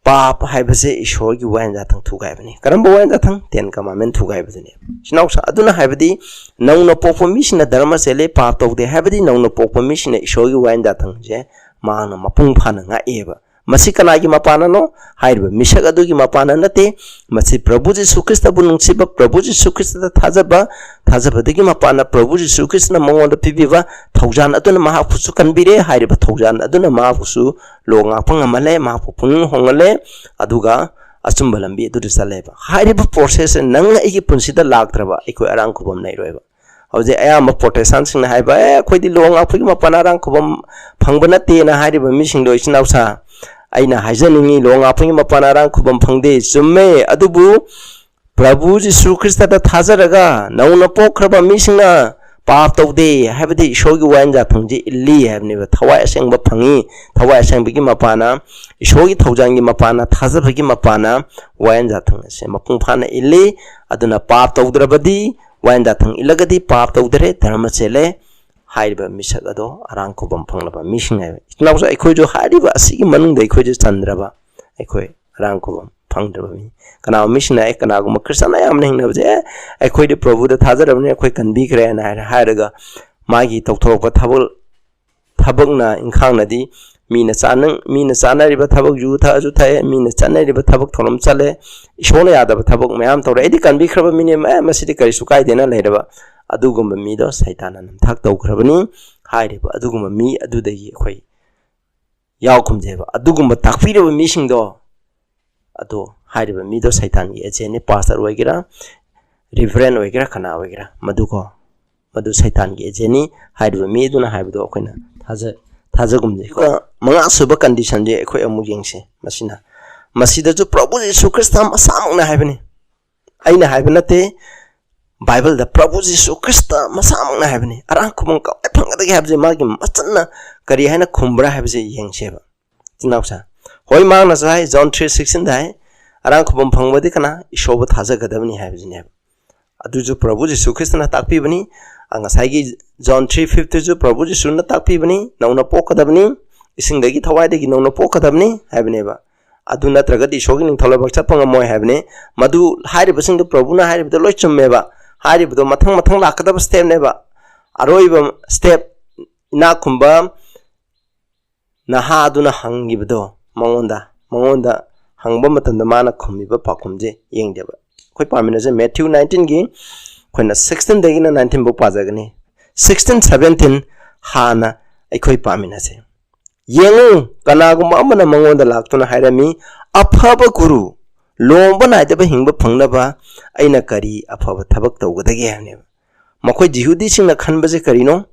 ꯄꯥꯞ ꯍꯥꯏꯕꯁꯦ ꯏꯁꯣꯔꯒꯤ ꯋꯥꯌꯦꯟ ꯌꯥꯊꯪ ꯊꯨꯒꯥꯏꯕꯅꯤ꯫ ꯀꯔꯝꯕ ꯋꯥꯌꯦꯟ ꯌꯥꯊꯪ? Ten Commandment ꯊꯨꯒꯥꯏꯕꯗꯨꯅꯦꯕ꯫ ꯏꯆꯤꯟ ꯏꯅꯥꯎꯁꯥ, ꯑꯗꯨꯅ ꯍꯥꯏꯕꯗꯤ ꯅꯧꯅ ꯄꯣꯛꯄ ꯃꯤꯁꯤꯡꯅ ꯙꯔꯃ ꯆꯦꯜꯂꯦ, ꯄꯥꯞ ꯇꯧꯗꯦ ꯍꯥꯏꯕꯗꯤ ꯅꯧꯅ ꯄꯣꯛꯄ ꯃꯤꯁꯤꯡꯅ ꯏꯁꯣꯔꯒꯤ ꯋꯥꯌꯦꯟ ꯌꯥꯊꯪꯁꯦ ꯃꯍꯥꯛꯅ ꯃꯄꯨꯡ ꯐꯥꯅ ꯉꯥꯛꯑꯦꯕ꯫ ꯃꯁꯤ ꯀꯅꯥꯒꯤ ꯃꯄꯥꯟꯅꯅꯣ? ꯍꯥꯏꯔꯤꯕ ꯃꯤꯁꯛ ꯑꯗꯨꯒꯤ ꯃꯄꯥꯟꯅ ꯅꯠꯇꯦ꯫ ꯃꯁꯤ ꯄ꯭ꯔꯚꯨ ꯖꯤꯁꯨ ꯈ꯭ꯔꯤꯁꯇꯕꯨ ꯅꯨꯡꯁꯤꯕ, ꯄ꯭ꯔꯚꯨ ꯖꯤꯁꯨ ꯈ꯭ꯔꯤꯁꯇꯗ ꯊꯥꯖꯕ, ꯊꯥꯖꯕꯗꯒꯤ ꯃꯄꯥꯟꯅ ꯄ꯭ꯔꯚꯨ ꯖꯤꯁꯨ ꯈ꯭ꯔꯤꯁꯇꯅ ꯃꯉꯣꯟꯗ ꯄꯤꯕꯤꯕ ꯊꯧꯖꯥꯜ ꯑꯗꯨꯅ ꯃꯍꯥꯛꯄꯨꯁꯨ ꯀꯟꯕꯤꯔꯦ꯫ ꯍꯥꯏꯔꯤꯕ ꯊꯧꯖꯥꯜ ꯑꯗꯨꯅ ꯃꯍꯥꯛꯄꯨꯁꯨ ꯂꯣ ꯉꯥꯛꯄ ꯉꯝꯍꯜꯂꯦ, ꯃꯍꯥꯛꯄꯨ ꯄꯨꯛꯅꯤꯡ ꯍꯣꯡꯍꯜꯂꯦ, ꯑꯗꯨꯒ ꯑꯆꯨꯝꯕ ꯂꯝꯕꯤ ꯑꯗꯨꯗ ꯆꯠꯂꯦꯕ꯫ ꯍꯥꯏꯔꯤꯕ process ꯁꯦ ꯅꯪ ꯑꯩꯒꯤ ꯄꯨꯟꯁꯤꯗ ꯂꯥꯛꯇ꯭ꯔꯕ ꯑꯩꯈꯣꯏ ꯑꯔꯥꯡ ꯈꯨꯕꯝ ꯂꯩꯔꯣꯏꯕ꯫ ꯍꯧꯖꯤꯛ ꯑꯌꯥꯝꯕ ꯄ꯭ꯔꯣꯇꯦꯁꯇꯥꯟꯁꯤꯡꯅ ꯍꯥꯏꯕ, "ꯑꯦ, ꯑꯩꯈꯣꯏꯗꯤ ꯂꯣ ꯉꯥꯛꯄꯒꯤ ꯃꯄꯥꯟ ꯑꯔꯥꯡ ꯈꯨꯕꯝ ꯐꯪꯕ ꯅꯠꯇꯦꯅ" ꯍꯥꯏꯔꯤꯕ ꯃꯤꯁꯤꯡꯗꯣ, ꯏꯆꯤꯟ ꯏꯅꯥꯎꯁꯥ, ꯑꯩꯅ ꯍꯥꯏꯖꯅꯤꯡꯉꯤ, ꯂꯣ ꯉꯥꯛꯄꯒꯤ ꯃꯄꯥꯟ ꯑꯔꯥꯡ ꯈꯨꯕꯝ ꯐꯪꯗꯦ, ꯆꯨꯝꯃꯦ, ꯑꯗꯨꯕꯨ ꯄ꯭ꯔꯚꯨ ꯖꯤꯁꯨ ꯈ꯭ꯔꯤꯁꯇꯗ ꯊꯥꯖꯔꯒ ꯅꯧꯅ ꯄꯣꯛꯈ꯭ꯔꯕ ꯃꯤꯁꯤꯡꯅ ꯄꯥꯞ ꯇꯧꯗꯦ ꯍꯥꯏꯕꯗꯤ ꯏꯁꯣꯔꯒꯤ ꯋꯥꯌꯦꯟ ꯌꯥꯊꯪꯁꯦ ꯏꯜꯂꯤ ꯍꯥꯏꯕꯅꯦꯕ꯫ ꯊꯋꯥꯏ ꯑꯁꯦꯡꯕ ꯐꯪꯉꯤ, ꯊꯋꯥꯏ ꯑꯁꯦꯡꯕꯒꯤ ꯃꯄꯥꯟꯅ, ꯏꯁꯣꯔꯒꯤ ꯊꯧꯖꯥꯜꯒꯤ ꯃꯄꯥꯟꯅ, ꯊꯥꯖꯕꯒꯤ ꯃꯄꯥꯟꯅ ꯋꯥꯌꯦꯟ ꯌꯥꯊꯪ ꯑꯁꯦ ꯃꯄꯨꯡ ꯐꯥꯅ ꯏꯜꯂꯤ꯫ ꯑꯗꯨꯅ ꯄꯥꯞ ꯇꯧꯗ꯭ꯔꯕꯗꯤ, ꯋꯥꯌꯦꯟ ꯌꯥꯊꯪ ꯏꯜꯂꯒꯗꯤ ꯄꯥꯞ ꯇꯧꯗ꯭ꯔꯦ, ꯙꯔꯃ ꯆꯦꯜꯂꯦ꯫ ꯍꯥꯏꯔꯤꯕ ꯃꯤꯁꯛ ꯑꯗꯣ ꯑꯔꯥꯡ ꯈꯨꯕꯝ ꯐꯪꯂꯕ ꯃꯤꯁꯤꯡ ꯍꯥꯏꯕ꯫ ꯏꯆꯤꯟ ꯏꯅꯥꯎꯁꯨ ꯑꯩꯈꯣꯏꯁꯨ ꯍꯥꯏꯔꯤꯕ ꯑꯁꯤꯒꯤ ꯃꯅꯨꯡꯗ ꯑꯩꯈꯣꯏꯁꯨ ꯆꯟꯗ꯭ꯔꯕ, ꯑꯩꯈꯣꯏ ꯑꯔꯥꯡ ꯈꯨꯕꯝ ꯐꯪꯗ꯭ꯔꯕ ꯃꯤ꯫ ꯀꯅꯥꯒꯨꯝꯕ ꯃꯤꯁꯤꯡꯅ, "ꯑꯦ, ꯀꯅꯥꯒꯨꯝꯕ ꯈ꯭ꯔꯤꯁꯇꯥꯟ ꯑꯌꯥꯝꯕꯅ ꯍꯤꯡꯅꯕꯁꯦ, ꯑꯦ, ꯑꯩꯈꯣꯏꯗꯤ ꯄ꯭ꯔꯚꯨꯗ ꯊꯥꯖꯔꯕꯅꯤꯅ ꯑꯩꯈꯣꯏ ꯀꯟꯕꯤꯈ꯭ꯔꯦꯅ" ꯍꯥꯏꯔ-, ꯍꯥꯏꯔꯒ ꯃꯥꯒꯤ ꯇꯧꯊꯣꯔꯛꯄ ꯊꯕꯛ, ꯊꯕꯛꯅ ꯏꯪꯈꯥꯡꯅꯗꯤ ꯃꯤꯅ ꯆꯥꯅꯤꯡ-, ꯃꯤꯅ ꯆꯥꯅꯔꯤꯕ ꯊꯕꯛ, ꯌꯨ ꯊꯛꯑꯁꯨ ꯊꯛꯑꯦ, ꯃꯤꯅ ꯆꯠꯅꯔꯤꯕ ꯊꯕꯛ ꯊꯧꯔꯝ ꯆꯠꯂꯦ, ꯏꯁꯣꯔꯅ ꯌꯥꯗꯕ ꯊꯕꯛ ꯃꯌꯥꯝ ꯇꯧꯔꯦ, "ꯑꯩꯗꯤ ꯀꯟꯕꯤꯈ꯭ꯔꯕ ꯃꯤꯅꯦ, ꯑꯦ, ꯃꯁꯤꯗꯤ ꯀꯔꯤꯁꯨ ꯀꯥꯏꯗꯦꯅ" ꯂꯩꯔꯕ ꯑꯗꯨꯒꯨꯝꯕ ꯃꯤꯗꯣ ꯁꯩꯇꯥꯟꯅ ꯅꯝꯊꯥꯛ ꯇꯧꯈ꯭ꯔꯕꯅꯤ꯫ ꯍꯥꯏꯔꯤꯕ ꯑꯗꯨꯒꯨꯝꯕ ꯃꯤ ꯑꯗꯨꯗꯒꯤ ꯑꯩꯈꯣꯏ ꯌꯥꯎꯈꯨꯝꯁꯦꯕ꯫ ꯑꯗꯨꯒꯨꯝꯕ ꯇꯥꯛꯄꯤꯔꯕ ꯃꯤꯁꯤꯡꯗꯣ, ꯑꯗꯣ ꯍꯥꯏꯔꯤꯕ ꯃꯤꯗꯣ ꯁꯩꯇꯥꯟꯒꯤ ꯑꯦꯖꯦꯟꯅꯤ, ꯄꯥꯁꯇꯔ ꯑꯣꯏꯒꯦꯔꯥ, ꯔꯤꯚꯔꯦꯟ ꯑꯣꯏꯒꯦꯔꯥ, ꯀꯅꯥ ꯑꯣꯏꯒꯦꯔꯥ, ꯃꯗꯨꯀꯣ, ꯃꯗꯨ ꯁꯩꯇꯥꯟꯒꯤ ꯑꯦꯖꯦꯟꯅꯤ꯫ ꯍꯥꯏꯔꯤꯕ ꯃꯤ ꯑꯗꯨꯅ ꯍꯥꯏꯕꯗꯣ ꯑꯩꯈꯣꯏꯅ ꯊꯥꯖ-, ꯊꯥꯖꯒꯨꯝꯁꯦ꯫ ꯃꯉꯥꯁꯨꯕ ꯀꯟꯗꯤꯁꯟꯁꯦ ꯑꯩꯈꯣꯏ ꯑꯃꯨꯛ ꯌꯦꯡꯁꯤ꯫ ꯃꯁꯤꯅ, ꯃꯁꯤꯗꯁꯨ ꯄ꯭ꯔꯚꯨ ꯌꯤꯁꯨ ꯈ꯭ꯔꯤꯁꯇ ꯃꯁꯥꯃꯛꯅ ꯍꯥꯏꯕꯅꯤ, ꯑꯩꯅ ꯍꯥꯏꯕ ꯅꯠꯇꯦ꯫ ꯕꯥꯏꯕꯜꯗ ꯄ꯭ꯔꯚꯨ ꯖꯤꯁꯨ ꯈ꯭ꯔꯤꯁꯇ ꯃꯁꯥꯃꯛꯅ ꯍꯥꯏꯕꯅꯤ꯫ ꯑꯔꯥꯡ ꯈꯨꯕꯝ ꯀꯃꯥꯏꯅ ꯐꯪꯒꯗꯒꯦ ꯍꯥꯏꯕꯁꯦ ꯃꯥꯒꯤ ꯃꯆꯟꯅ ꯀꯔꯤ ꯍꯥꯏꯅ ꯈꯨꯝꯕ꯭ꯔꯥ ꯍꯥꯏꯕꯁꯦ ꯌꯦꯡꯁꯦꯕ꯫ ꯏꯆꯤꯟ ꯏꯅꯥꯎꯁꯦ, ꯍꯣꯏ, ꯃꯥꯅꯁꯨ ꯍꯥꯏ, ꯖꯣꯟ ꯊ꯭ꯔꯤ ꯁꯤꯛꯁꯇꯤꯟꯗ ꯍꯥꯏ, "ꯑꯔꯥꯡ ꯈꯨꯕꯝ ꯐꯪꯕꯗꯤ ꯀꯅꯥ? ꯏꯁꯣꯔꯕꯨ ꯊꯥꯖꯒꯗꯕꯅꯤ" ꯍꯥꯏꯕꯁꯤꯅꯦꯕ꯫ ꯑꯗꯨꯁꯨ ꯄ꯭ꯔꯚꯨ ꯖꯤꯁꯨ ꯈ꯭ꯔꯤꯁꯇꯅ ꯇꯥꯛꯄꯤꯕꯅꯤ꯫ ꯑ, ꯉꯁꯥꯏꯒꯤ ꯖꯣꯟ ꯊ꯭ꯔꯤ ꯐꯤꯐꯇꯤꯟꯁꯨ ꯄ꯭ꯔꯚꯨ ꯖꯤꯁꯨꯅ ꯇꯥꯛꯄꯤꯕꯅꯤ, "ꯅꯧꯅ ꯄꯣꯛꯀꯗꯕꯅꯤ, ꯏꯁꯤꯡꯗꯒꯤ ꯊꯋꯥꯏꯗꯒꯤ ꯅꯧꯅ ꯄꯣꯛꯀꯗꯕꯅꯤ" ꯍꯥꯏꯕꯅꯦꯕ꯫ ꯑꯗꯨ ꯅꯠꯇ꯭ꯔꯒꯗꯤ ꯏꯁꯣꯔꯒꯤ ꯅꯤꯡꯊꯧ ꯂꯩꯕꯥꯛ ꯆꯠꯄ ꯉꯝꯃꯣꯏ ꯍꯥꯏꯕꯅꯤ꯫ ꯃꯗꯨ ꯍꯥꯏꯔꯤꯕꯁꯤꯡꯗꯨ ꯄ꯭ꯔꯚꯨꯅ ꯍꯥꯏꯔꯤꯕꯗꯣ ꯂꯣꯏ ꯆꯨꯝꯃꯦꯕ꯫ ꯍꯥꯏꯔꯤꯕꯗꯣ ꯃꯊꯪ ꯃꯊꯪ ꯂꯥꯛꯀꯗꯕ ꯁ꯭ꯇꯦꯞꯅꯦꯕ꯫ ꯑꯔꯣꯏꯕ ꯁ꯭ꯇꯦꯞ, ꯏꯅꯥꯛ ꯈꯨꯟꯕ ꯅꯍꯥ ꯑꯗꯨꯅ ꯍꯪꯈꯤꯕꯗꯣ ꯃꯉꯣꯟꯗ, ꯃꯉꯣꯟꯗ ꯍꯪꯕ ꯃꯇꯝꯗ ꯃꯥꯅ ꯈꯨꯝꯃꯤꯕ ꯄꯥꯎꯈꯨꯝꯁꯦ ꯌꯦꯡꯗꯦꯕ꯫ ꯑꯩꯈꯣꯏ ꯄꯥꯃꯤꯟꯅꯁꯦ, ꯃꯦꯊ꯭ꯌꯨ ꯅꯥꯏꯟꯇꯤꯟꯒꯤ ꯑꯩꯈꯣꯏꯅ ꯁꯤꯛꯁꯇꯤꯟꯗꯒꯤꯅ ꯅꯥꯏꯟꯇꯤꯟ ꯐꯥꯎ ꯄꯥꯖꯒꯅꯤ꯫ ꯁꯤꯛꯁꯇꯤꯟ, ꯁꯕꯦꯟꯇꯤꯟ ꯍꯥꯟꯅ ꯑꯩꯈꯣꯏ ꯄꯥꯃꯤꯟꯅꯁꯦ꯫ ꯌꯦꯡꯉꯨ, ꯀꯅꯥꯒꯨꯝꯕ ꯑꯃꯅ ꯃꯉꯣꯟꯗ ꯂꯥꯛꯇꯨꯅ ꯍꯥꯏꯔꯝꯃꯤ, "ꯑꯐꯕ ꯒꯨꯔꯨ, ꯂꯨꯍꯣꯡꯕ ꯅꯥꯏꯗꯕ ꯍꯤꯡꯕ ꯐꯪꯅꯕ ꯑꯩꯅ ꯀꯔꯤ ꯑꯐꯕ ꯊꯕꯛ ꯇꯧꯒꯗꯒꯦ?" ꯍꯥꯏꯕꯅꯦꯕ꯫ ꯃꯈꯣꯏ ꯖꯤꯍꯨꯗꯤꯁꯤꯡꯅ ꯈꯟꯕꯁꯦ ꯀꯔꯤꯅꯣ?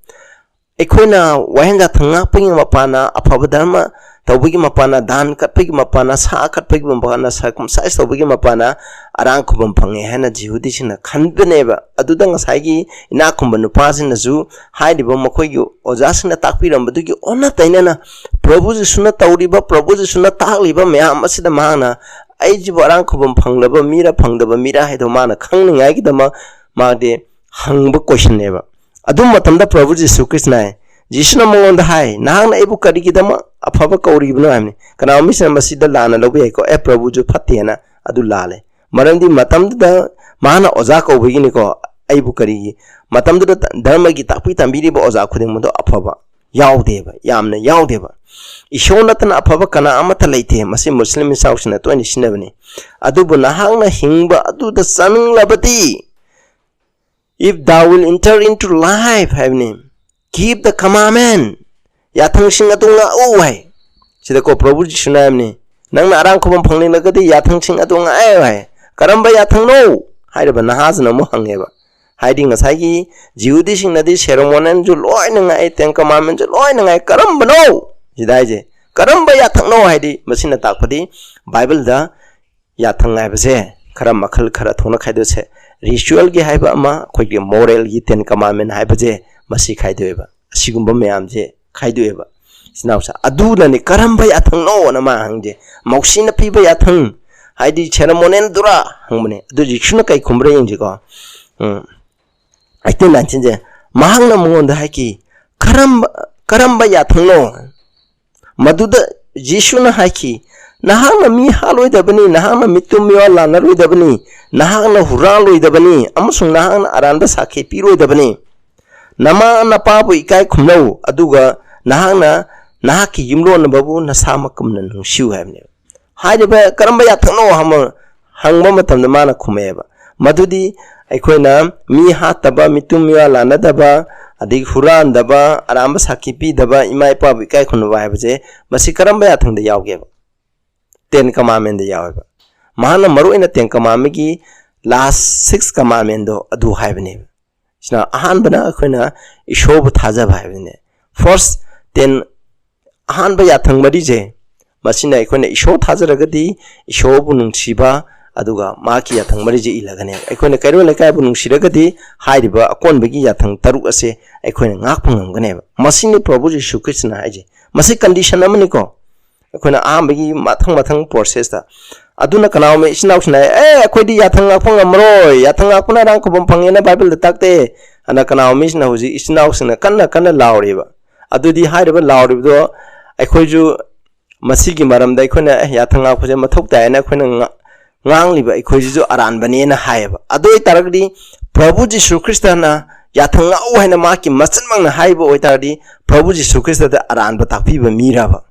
ꯑꯩꯈꯣꯏꯅ ꯋꯥꯍꯦꯡ ꯖꯥꯊꯪ ꯉꯥꯛꯄꯒꯤ ꯃꯄꯥꯟꯅ, ꯑꯐꯕ ꯙꯔꯃ ꯇꯧꯕꯒꯤ ꯃꯄꯥꯟꯅ, ꯗꯥꯟ ꯀꯠꯄꯒꯤ ꯃꯄꯥꯟꯅ, ꯁꯥ ꯀꯠꯄꯒꯤ ꯃꯄꯥꯟꯅ, circumcise ꯇꯧꯕꯒꯤ ꯃꯄꯥꯟꯅ ꯑꯔꯥꯡ ꯈꯨꯕꯝ ꯐꯪꯉꯦ ꯍꯥꯏꯅ ꯖꯤꯍꯨꯗꯤꯁꯤꯡꯅ ꯈꯟꯕꯅꯦꯕ꯫ ꯑꯗꯨꯗ ꯉꯁꯥꯏꯒꯤ ꯏꯅꯥꯛ ꯈꯨꯟꯕ ꯅꯨꯄꯥꯁꯤꯡꯅꯁꯨ ꯍꯥꯏꯔꯤꯕ ꯃꯈꯣꯏꯒꯤ ꯑꯣꯖꯥꯁꯤꯡꯅ ꯇꯥꯛꯄꯤꯔꯝꯕꯗꯨꯒꯤ ꯑꯣꯟꯅ ꯇꯩꯅꯅ ꯄ꯭ꯔꯚꯨ ꯖꯤꯁꯨꯅ ꯇꯧꯔꯤꯕ, ꯄ꯭ꯔꯚꯨ ꯖꯤꯁꯨꯅ ꯇꯥꯛꯂꯤꯕ ꯃꯌꯥꯝ ꯑꯁꯤꯗ ꯃꯍꯥꯛꯅ ꯑꯩꯁꯤꯕꯨ ꯑꯔꯥꯡ ꯈꯨꯕꯝ ꯐꯪꯂꯕ ꯃꯤꯔ ꯐꯪꯗꯕ ꯃꯤꯔ ꯍꯥꯏꯗꯣ ꯃꯥꯅ ꯈꯪꯅꯤꯡꯉꯥꯏꯒꯤꯗꯃꯛ ꯃꯥꯗꯤ ꯍꯪꯕ ꯀꯣꯏꯁꯟꯅꯦꯕ꯫ ꯑꯗꯨ ꯃꯇꯝꯗ ꯄ꯭ꯔꯚꯨ ꯖꯤꯁꯨ ꯈ꯭ꯔꯤꯁꯅ ꯍꯥꯏ, ꯖꯤꯁꯨꯅ ꯃꯉꯣꯟꯗ ꯍꯥꯏ, "ꯅꯍꯥꯛꯅ ꯑꯩꯕꯨ ꯀꯔꯤꯒꯤꯗꯃꯛ ꯑꯐꯕ ꯀꯧꯔꯤꯕꯅꯣ?" ꯍꯥꯏꯕꯅꯤ꯫ ꯀꯅꯥꯒꯨꯝꯕ ꯃꯤꯁꯤꯅ ꯃꯁꯤꯗ ꯂꯥꯟꯅ ꯂꯧꯕ ꯌꯥꯏꯀꯣ, "ꯑꯦ, ꯄ꯭ꯔꯚꯨꯁꯨ ꯐꯠꯇꯦꯅ", ꯑꯗꯨ ꯂꯥꯜꯂꯦ꯫ ꯃꯔꯝꯗꯤ ꯃꯇꯝꯗꯨꯗ ꯃꯥꯅ ꯑꯣꯖꯥ ꯀꯧꯕꯒꯤꯅꯤꯀꯣ, ꯑꯩꯕꯨ ꯀꯔꯤꯒꯤ? ꯃꯇꯝꯗꯨꯗ ꯙꯔꯃꯒꯤ ꯇꯥꯛꯄꯤ ꯇꯝꯕꯤꯔꯤꯕ ꯑꯣꯖꯥ ꯈꯨꯗꯤꯡꯃꯛꯇꯣ ꯑꯐꯕ꯫ ꯌꯥꯎꯗꯦꯕ, ꯌꯥꯝꯅ ꯌꯥꯎꯗꯦꯕ꯫ ꯏꯁꯣꯔ ꯅꯠꯇꯅ ꯑꯐꯕ ꯀꯅꯥ ꯑꯃꯠꯇ ꯂꯩꯇꯦ꯫ ꯃꯁꯤ ꯃꯨꯁꯂꯤꯝ ꯏꯆꯥꯎꯁꯤꯡꯅ ꯇꯣꯏꯅ ꯁꯤꯖꯤꯟꯅꯕꯅꯤ꯫ "ꯑꯗꯨꯕꯨ ꯅꯍꯥꯛꯅ ꯍꯤꯡꯕ ꯑꯗꯨꯗ ꯆꯥꯅꯤꯡꯂꯕꯗꯤ, if thou will enter into life" ꯍꯥꯏꯕꯅꯤ, "keep the commandment", ꯌꯥꯊꯪꯁꯤꯡ ꯑꯗꯨ ꯉꯥꯛꯎ ꯍꯥꯏ꯫ ꯁꯤꯗꯀꯣ ꯄ꯭ꯔꯚꯨ ꯖꯤꯁꯨꯅ ꯍꯥꯏꯕꯅꯤ, "ꯅꯪꯅ ꯑꯔꯥꯡ ꯈꯨꯕꯝ ꯐꯪꯅꯤꯡꯂꯒꯗꯤ ꯌꯥꯊꯪꯁꯤꯡ ꯑꯗꯨ ꯉꯥꯛꯑꯦ" ꯍꯥꯏ꯫ "ꯀꯔꯝꯕ ꯌꯥꯊꯪꯅꯣ?" ꯍꯥꯏꯔꯤꯕ ꯅꯍꯥꯁꯤꯅ ꯑꯃꯨꯛ ꯍꯪꯉꯦꯕ꯫ ꯍꯥꯏꯗꯤ ꯉꯁꯥꯏꯒꯤ ꯖꯤꯍꯨꯗꯤꯁꯤꯡꯅꯗꯤ ꯁꯦꯔꯦꯃꯣꯅꯤꯌꯦꯜꯁꯨ ꯂꯣꯏꯅ ꯉꯥꯛꯑꯦ, ꯇꯦꯟ ꯀꯃꯥꯟꯃꯦꯟꯁꯨ ꯂꯣꯏꯅ ꯉꯥꯛꯑꯦ, "ꯀꯔꯝꯕꯅꯣ?" ꯁꯤꯗ ꯍꯥꯏꯁꯦ, "ꯀꯔꯝꯕ ꯌꯥꯊꯪꯅꯣ?" ꯍꯥꯏꯗꯤ ꯃꯁꯤꯅ ꯇꯥꯛꯄꯗꯤ ꯕꯥꯏꯕꯜꯗ ꯌꯥꯊꯪ ꯍꯥꯏꯕꯁꯦ ꯈꯔ ꯃꯈꯜ ꯈꯔ ꯊꯣꯛꯅ ꯈꯥꯏꯗꯣꯛꯁꯦ꯫ ꯔꯤꯆꯨꯋꯦꯜꯒꯤ ꯍꯥꯏꯕ ꯑꯃ, ꯑꯩꯈꯣꯏꯒꯤ ꯃꯣꯔꯦꯜꯒꯤ ꯇꯦꯟ ꯀꯃꯥꯟꯃꯦꯟ ꯍꯥꯏꯕꯁꯦ, ꯃꯁꯤ ꯈꯥꯏꯗꯣꯛꯑꯦꯕ꯫ ꯑꯁꯤꯒꯨꯝꯕ ꯃꯌꯥꯝꯁꯦ ꯈꯥꯏꯗꯣꯛꯑꯦꯕ꯫ ꯏꯆꯤꯟ ꯏꯅꯥꯎꯁꯦ, "ꯑꯗꯨꯅꯅꯤ, ꯀꯔꯝꯕ ꯌꯥꯊꯪꯅꯣꯅ?" ꯃꯥ ꯍꯪꯁꯦ꯫ ꯃꯧꯁꯤꯅ ꯄꯤꯕ ꯌꯥꯊꯪ, ꯍꯥꯏꯗꯤ ꯁꯦꯔꯦꯃꯣꯅꯤꯌꯦꯜꯗꯨꯔꯥ ꯍꯪꯕꯅꯦ꯫ ꯑꯗꯨ ꯖꯤꯁꯨꯅ ꯀꯩ ꯈꯨꯝꯕ꯭ꯔꯥ ꯌꯦꯡꯁꯤꯀꯣ꯫ ꯎꯝ꯫ ꯑꯩꯠꯇꯤꯟ ꯅꯥꯏꯟꯇꯤꯟꯁꯦ, ꯃꯍꯥꯛꯅ ꯃꯉꯣꯟꯗ ꯍꯥꯏꯈꯤ, "ꯀꯔꯝꯕ, ꯀꯔꯝꯕ ꯌꯥꯊꯪꯅꯣ?" ꯃꯗꯨꯗ ꯖꯤꯁꯨꯅ ꯍꯥꯏꯈꯤ, "ꯅꯍꯥꯛꯅ ꯃꯤ ꯍꯥꯠꯂꯣꯏꯗꯕꯅꯤ, ꯅꯍꯥꯛꯅ ꯃꯤꯇꯨꯝ ꯃꯤꯋꯥ ꯂꯥꯟꯅꯔꯣꯏꯗꯕꯅꯤ, ꯅꯍꯥꯛꯅ ꯍꯨꯔꯥꯜꯂꯣꯏꯗꯕꯅꯤ, ꯑꯃꯁꯨꯡ ꯅꯍꯥꯛꯅ ꯑꯔꯥꯟꯕ ꯁꯥꯈꯤ ꯄꯤꯔꯣꯏꯗꯕꯅꯤ꯫ ꯅꯃꯥ ꯅꯄꯥꯕꯨ ꯏꯀꯥꯏ ꯈꯨꯝꯅꯧ, ꯑꯗꯨꯒ ꯅꯍꯥꯛꯅ ꯅꯍꯥꯛꯀꯤ ꯌꯨꯝꯂꯣꯟꯅꯕꯕꯨ ꯅꯁꯥꯃꯛꯀꯨꯝꯅ ꯅꯨꯡꯁꯤꯌꯨ" ꯍꯥꯏꯕꯅꯦꯕ꯫ ꯍꯥꯏꯔꯤꯕ ꯀꯔꯝꯕ ꯌꯥꯊꯪꯅꯣ ꯍꯥꯏꯕ ꯍꯪꯕ ꯃꯇꯝꯗ ꯃꯥꯅ ꯈꯨꯝꯃꯛꯑꯦꯕ, ꯃꯗꯨꯗꯤ ꯑꯩꯈꯣꯏꯅ ꯃꯤ ꯍꯥꯠꯇꯕ, ꯃꯤꯇꯨꯝ ꯃꯤꯋꯥ ꯂꯥꯟꯅꯗꯕ, ꯑꯗꯒꯤ ꯍꯨꯔꯥꯟꯗꯕ, ꯑꯔꯥꯟꯕ ꯁꯥꯈꯤ ꯄꯤꯗꯕ, ꯏꯃꯥ ꯏꯄꯥꯕꯨ ꯏꯀꯥꯏ ꯈꯨꯝꯅꯕ ꯍꯥꯏꯕꯁꯦ, ꯃꯁꯤ ꯀꯔꯝꯕ ꯌꯥꯊꯪꯗ ꯌꯥꯎꯒꯦꯕ? ꯇꯦꯟ ꯀꯃꯥꯟꯃꯦꯟꯗ ꯌꯥꯎꯋꯦꯕ꯫ ꯃꯍꯥꯛꯅ ꯃꯔꯨꯑꯣꯏꯅ ꯇꯦꯟ ꯀꯃꯥꯟꯃꯦꯟꯒꯤ ꯂꯥꯁ ꯁꯤꯛꯁ ꯀꯃꯥꯟꯃꯦꯟꯗꯣ ꯑꯗꯨ ꯍꯥꯏꯕꯅꯦꯕ꯫ ꯁꯤꯅ ꯑꯍꯥꯟꯕꯅ ꯑꯩꯈꯣꯏꯅ ꯏꯁꯣꯔꯕꯨ ꯊꯥꯖꯕ ꯍꯥꯏꯕꯅꯦ꯫ ꯐꯥꯔꯁ ꯇꯦꯟ, ꯑꯍꯥꯟꯕ ꯌꯥꯊꯪ ꯃꯔꯤꯁꯦ, ꯃꯁꯤꯅ ꯑꯩꯈꯣꯏꯅ ꯏꯁꯣꯔ ꯊꯥꯖꯔꯒꯗꯤ ꯏꯁꯣꯔꯕꯨ ꯅꯨꯡꯁꯤꯕ, ꯑꯗꯨꯒ ꯃꯍꯥꯛꯀꯤ ꯌꯥꯊꯪ ꯃꯔꯤꯁꯦ ꯏꯜꯂꯒꯅꯦꯕ꯫ ꯑꯩꯈꯣꯏꯅ ꯀꯩꯔꯣꯜ ꯂꯩꯀꯥꯏꯕꯨ ꯅꯨꯡꯁꯤꯔꯒꯗꯤ ꯍꯥꯏꯔꯤꯕ ꯑꯀꯣꯟꯕꯒꯤ ꯌꯥꯊꯪ ꯇꯔꯨꯛ ꯑꯁꯦ ꯑꯩꯈꯣꯏꯅ ꯉꯥꯛꯄ ꯉꯝꯒꯅꯦꯕ꯫ ꯃꯁꯤꯅꯤ ꯄ꯭ꯔꯚꯨ ꯖꯤꯁꯨ ꯈ꯭ꯔꯤꯁꯇꯅ ꯍꯥꯏꯁꯦ꯫ ꯃꯁꯤ ꯀꯟꯗꯤꯁꯟ ꯑꯃꯅꯤꯀꯣ꯫ ꯑꯩꯈꯣꯏꯅ ꯑꯍꯥꯟꯕꯒꯤ ꯃꯊꯪ ꯃꯊꯪ ꯄ꯭ꯔꯣꯁꯦꯁꯇ꯫ ꯑꯗꯨꯅ ꯀꯅꯥꯒꯨꯝꯕ ꯏꯆꯤꯟ ꯏꯅꯥꯎꯁꯤꯡꯅ ꯍꯥꯏ, "ꯑꯦ, ꯑꯩꯈꯣꯏꯗꯤ ꯌꯥꯊꯪ ꯉꯥꯛꯄ ꯉꯝꯃꯔꯣꯏ, ꯌꯥꯊꯪ ꯉꯥꯛꯄꯅ ꯑꯔꯥꯡ ꯈꯨꯕꯝ ꯐꯪꯉꯦꯅ ꯕꯥꯏꯕꯜꯗ ꯇꯥꯛꯇꯦ" ꯑꯅ ꯀꯅꯥꯒꯨꯝꯕ ꯃꯤꯁꯤꯅ ꯍꯧꯖꯤꯛ ꯏꯆꯤꯟ ꯏꯅꯥꯎꯁꯤꯡꯅ ꯀꯟꯅ ꯀꯟꯅ ꯂꯥꯎꯔꯤꯕ꯫ ꯑꯗꯨꯗꯤ ꯍꯥꯏꯔꯤꯕ ꯂꯥꯎꯔꯤꯕꯗꯣ ꯑꯩꯈꯣꯏꯁꯨ ꯃꯁꯤꯒꯤ ꯃꯔꯝꯗ ꯑꯩꯈꯣꯏꯅ, "ꯑꯦ, ꯌꯥꯊꯪ ꯉꯥꯛꯄꯁꯦ ꯃꯊꯧ ꯇꯥꯏ" ꯍꯥꯏꯅ ꯑꯩꯈꯣꯏꯅ ꯉꯥ-, ꯉꯥꯡꯂꯤꯕ ꯑꯩꯈꯣꯏꯁꯤꯁꯨ ꯑꯔꯥꯟꯕꯅꯦꯅ ꯍꯥꯏꯌꯦꯕ꯫ ꯑꯗꯨ ꯑꯣꯏꯇꯥꯔꯒꯗꯤ ꯄ꯭ꯔꯚꯨ ꯖꯤꯁꯨ ꯈ꯭ꯔꯤꯁꯇꯅ ꯌꯥꯊꯪ ꯉꯥꯛꯎ ꯍꯥꯏꯅ ꯃꯍꯥꯛꯀꯤ ꯃꯆꯤꯟꯃꯛꯅ ꯍꯥꯏꯕ ꯑꯣꯏꯇꯥꯔꯗꯤ, ꯄ꯭ꯔꯚꯨ ꯖꯤꯁꯨ ꯈ꯭ꯔꯤꯁꯇꯗ ꯑꯔꯥꯟꯕ ꯇꯥꯛꯄꯤꯕ ꯃꯤꯔꯕ?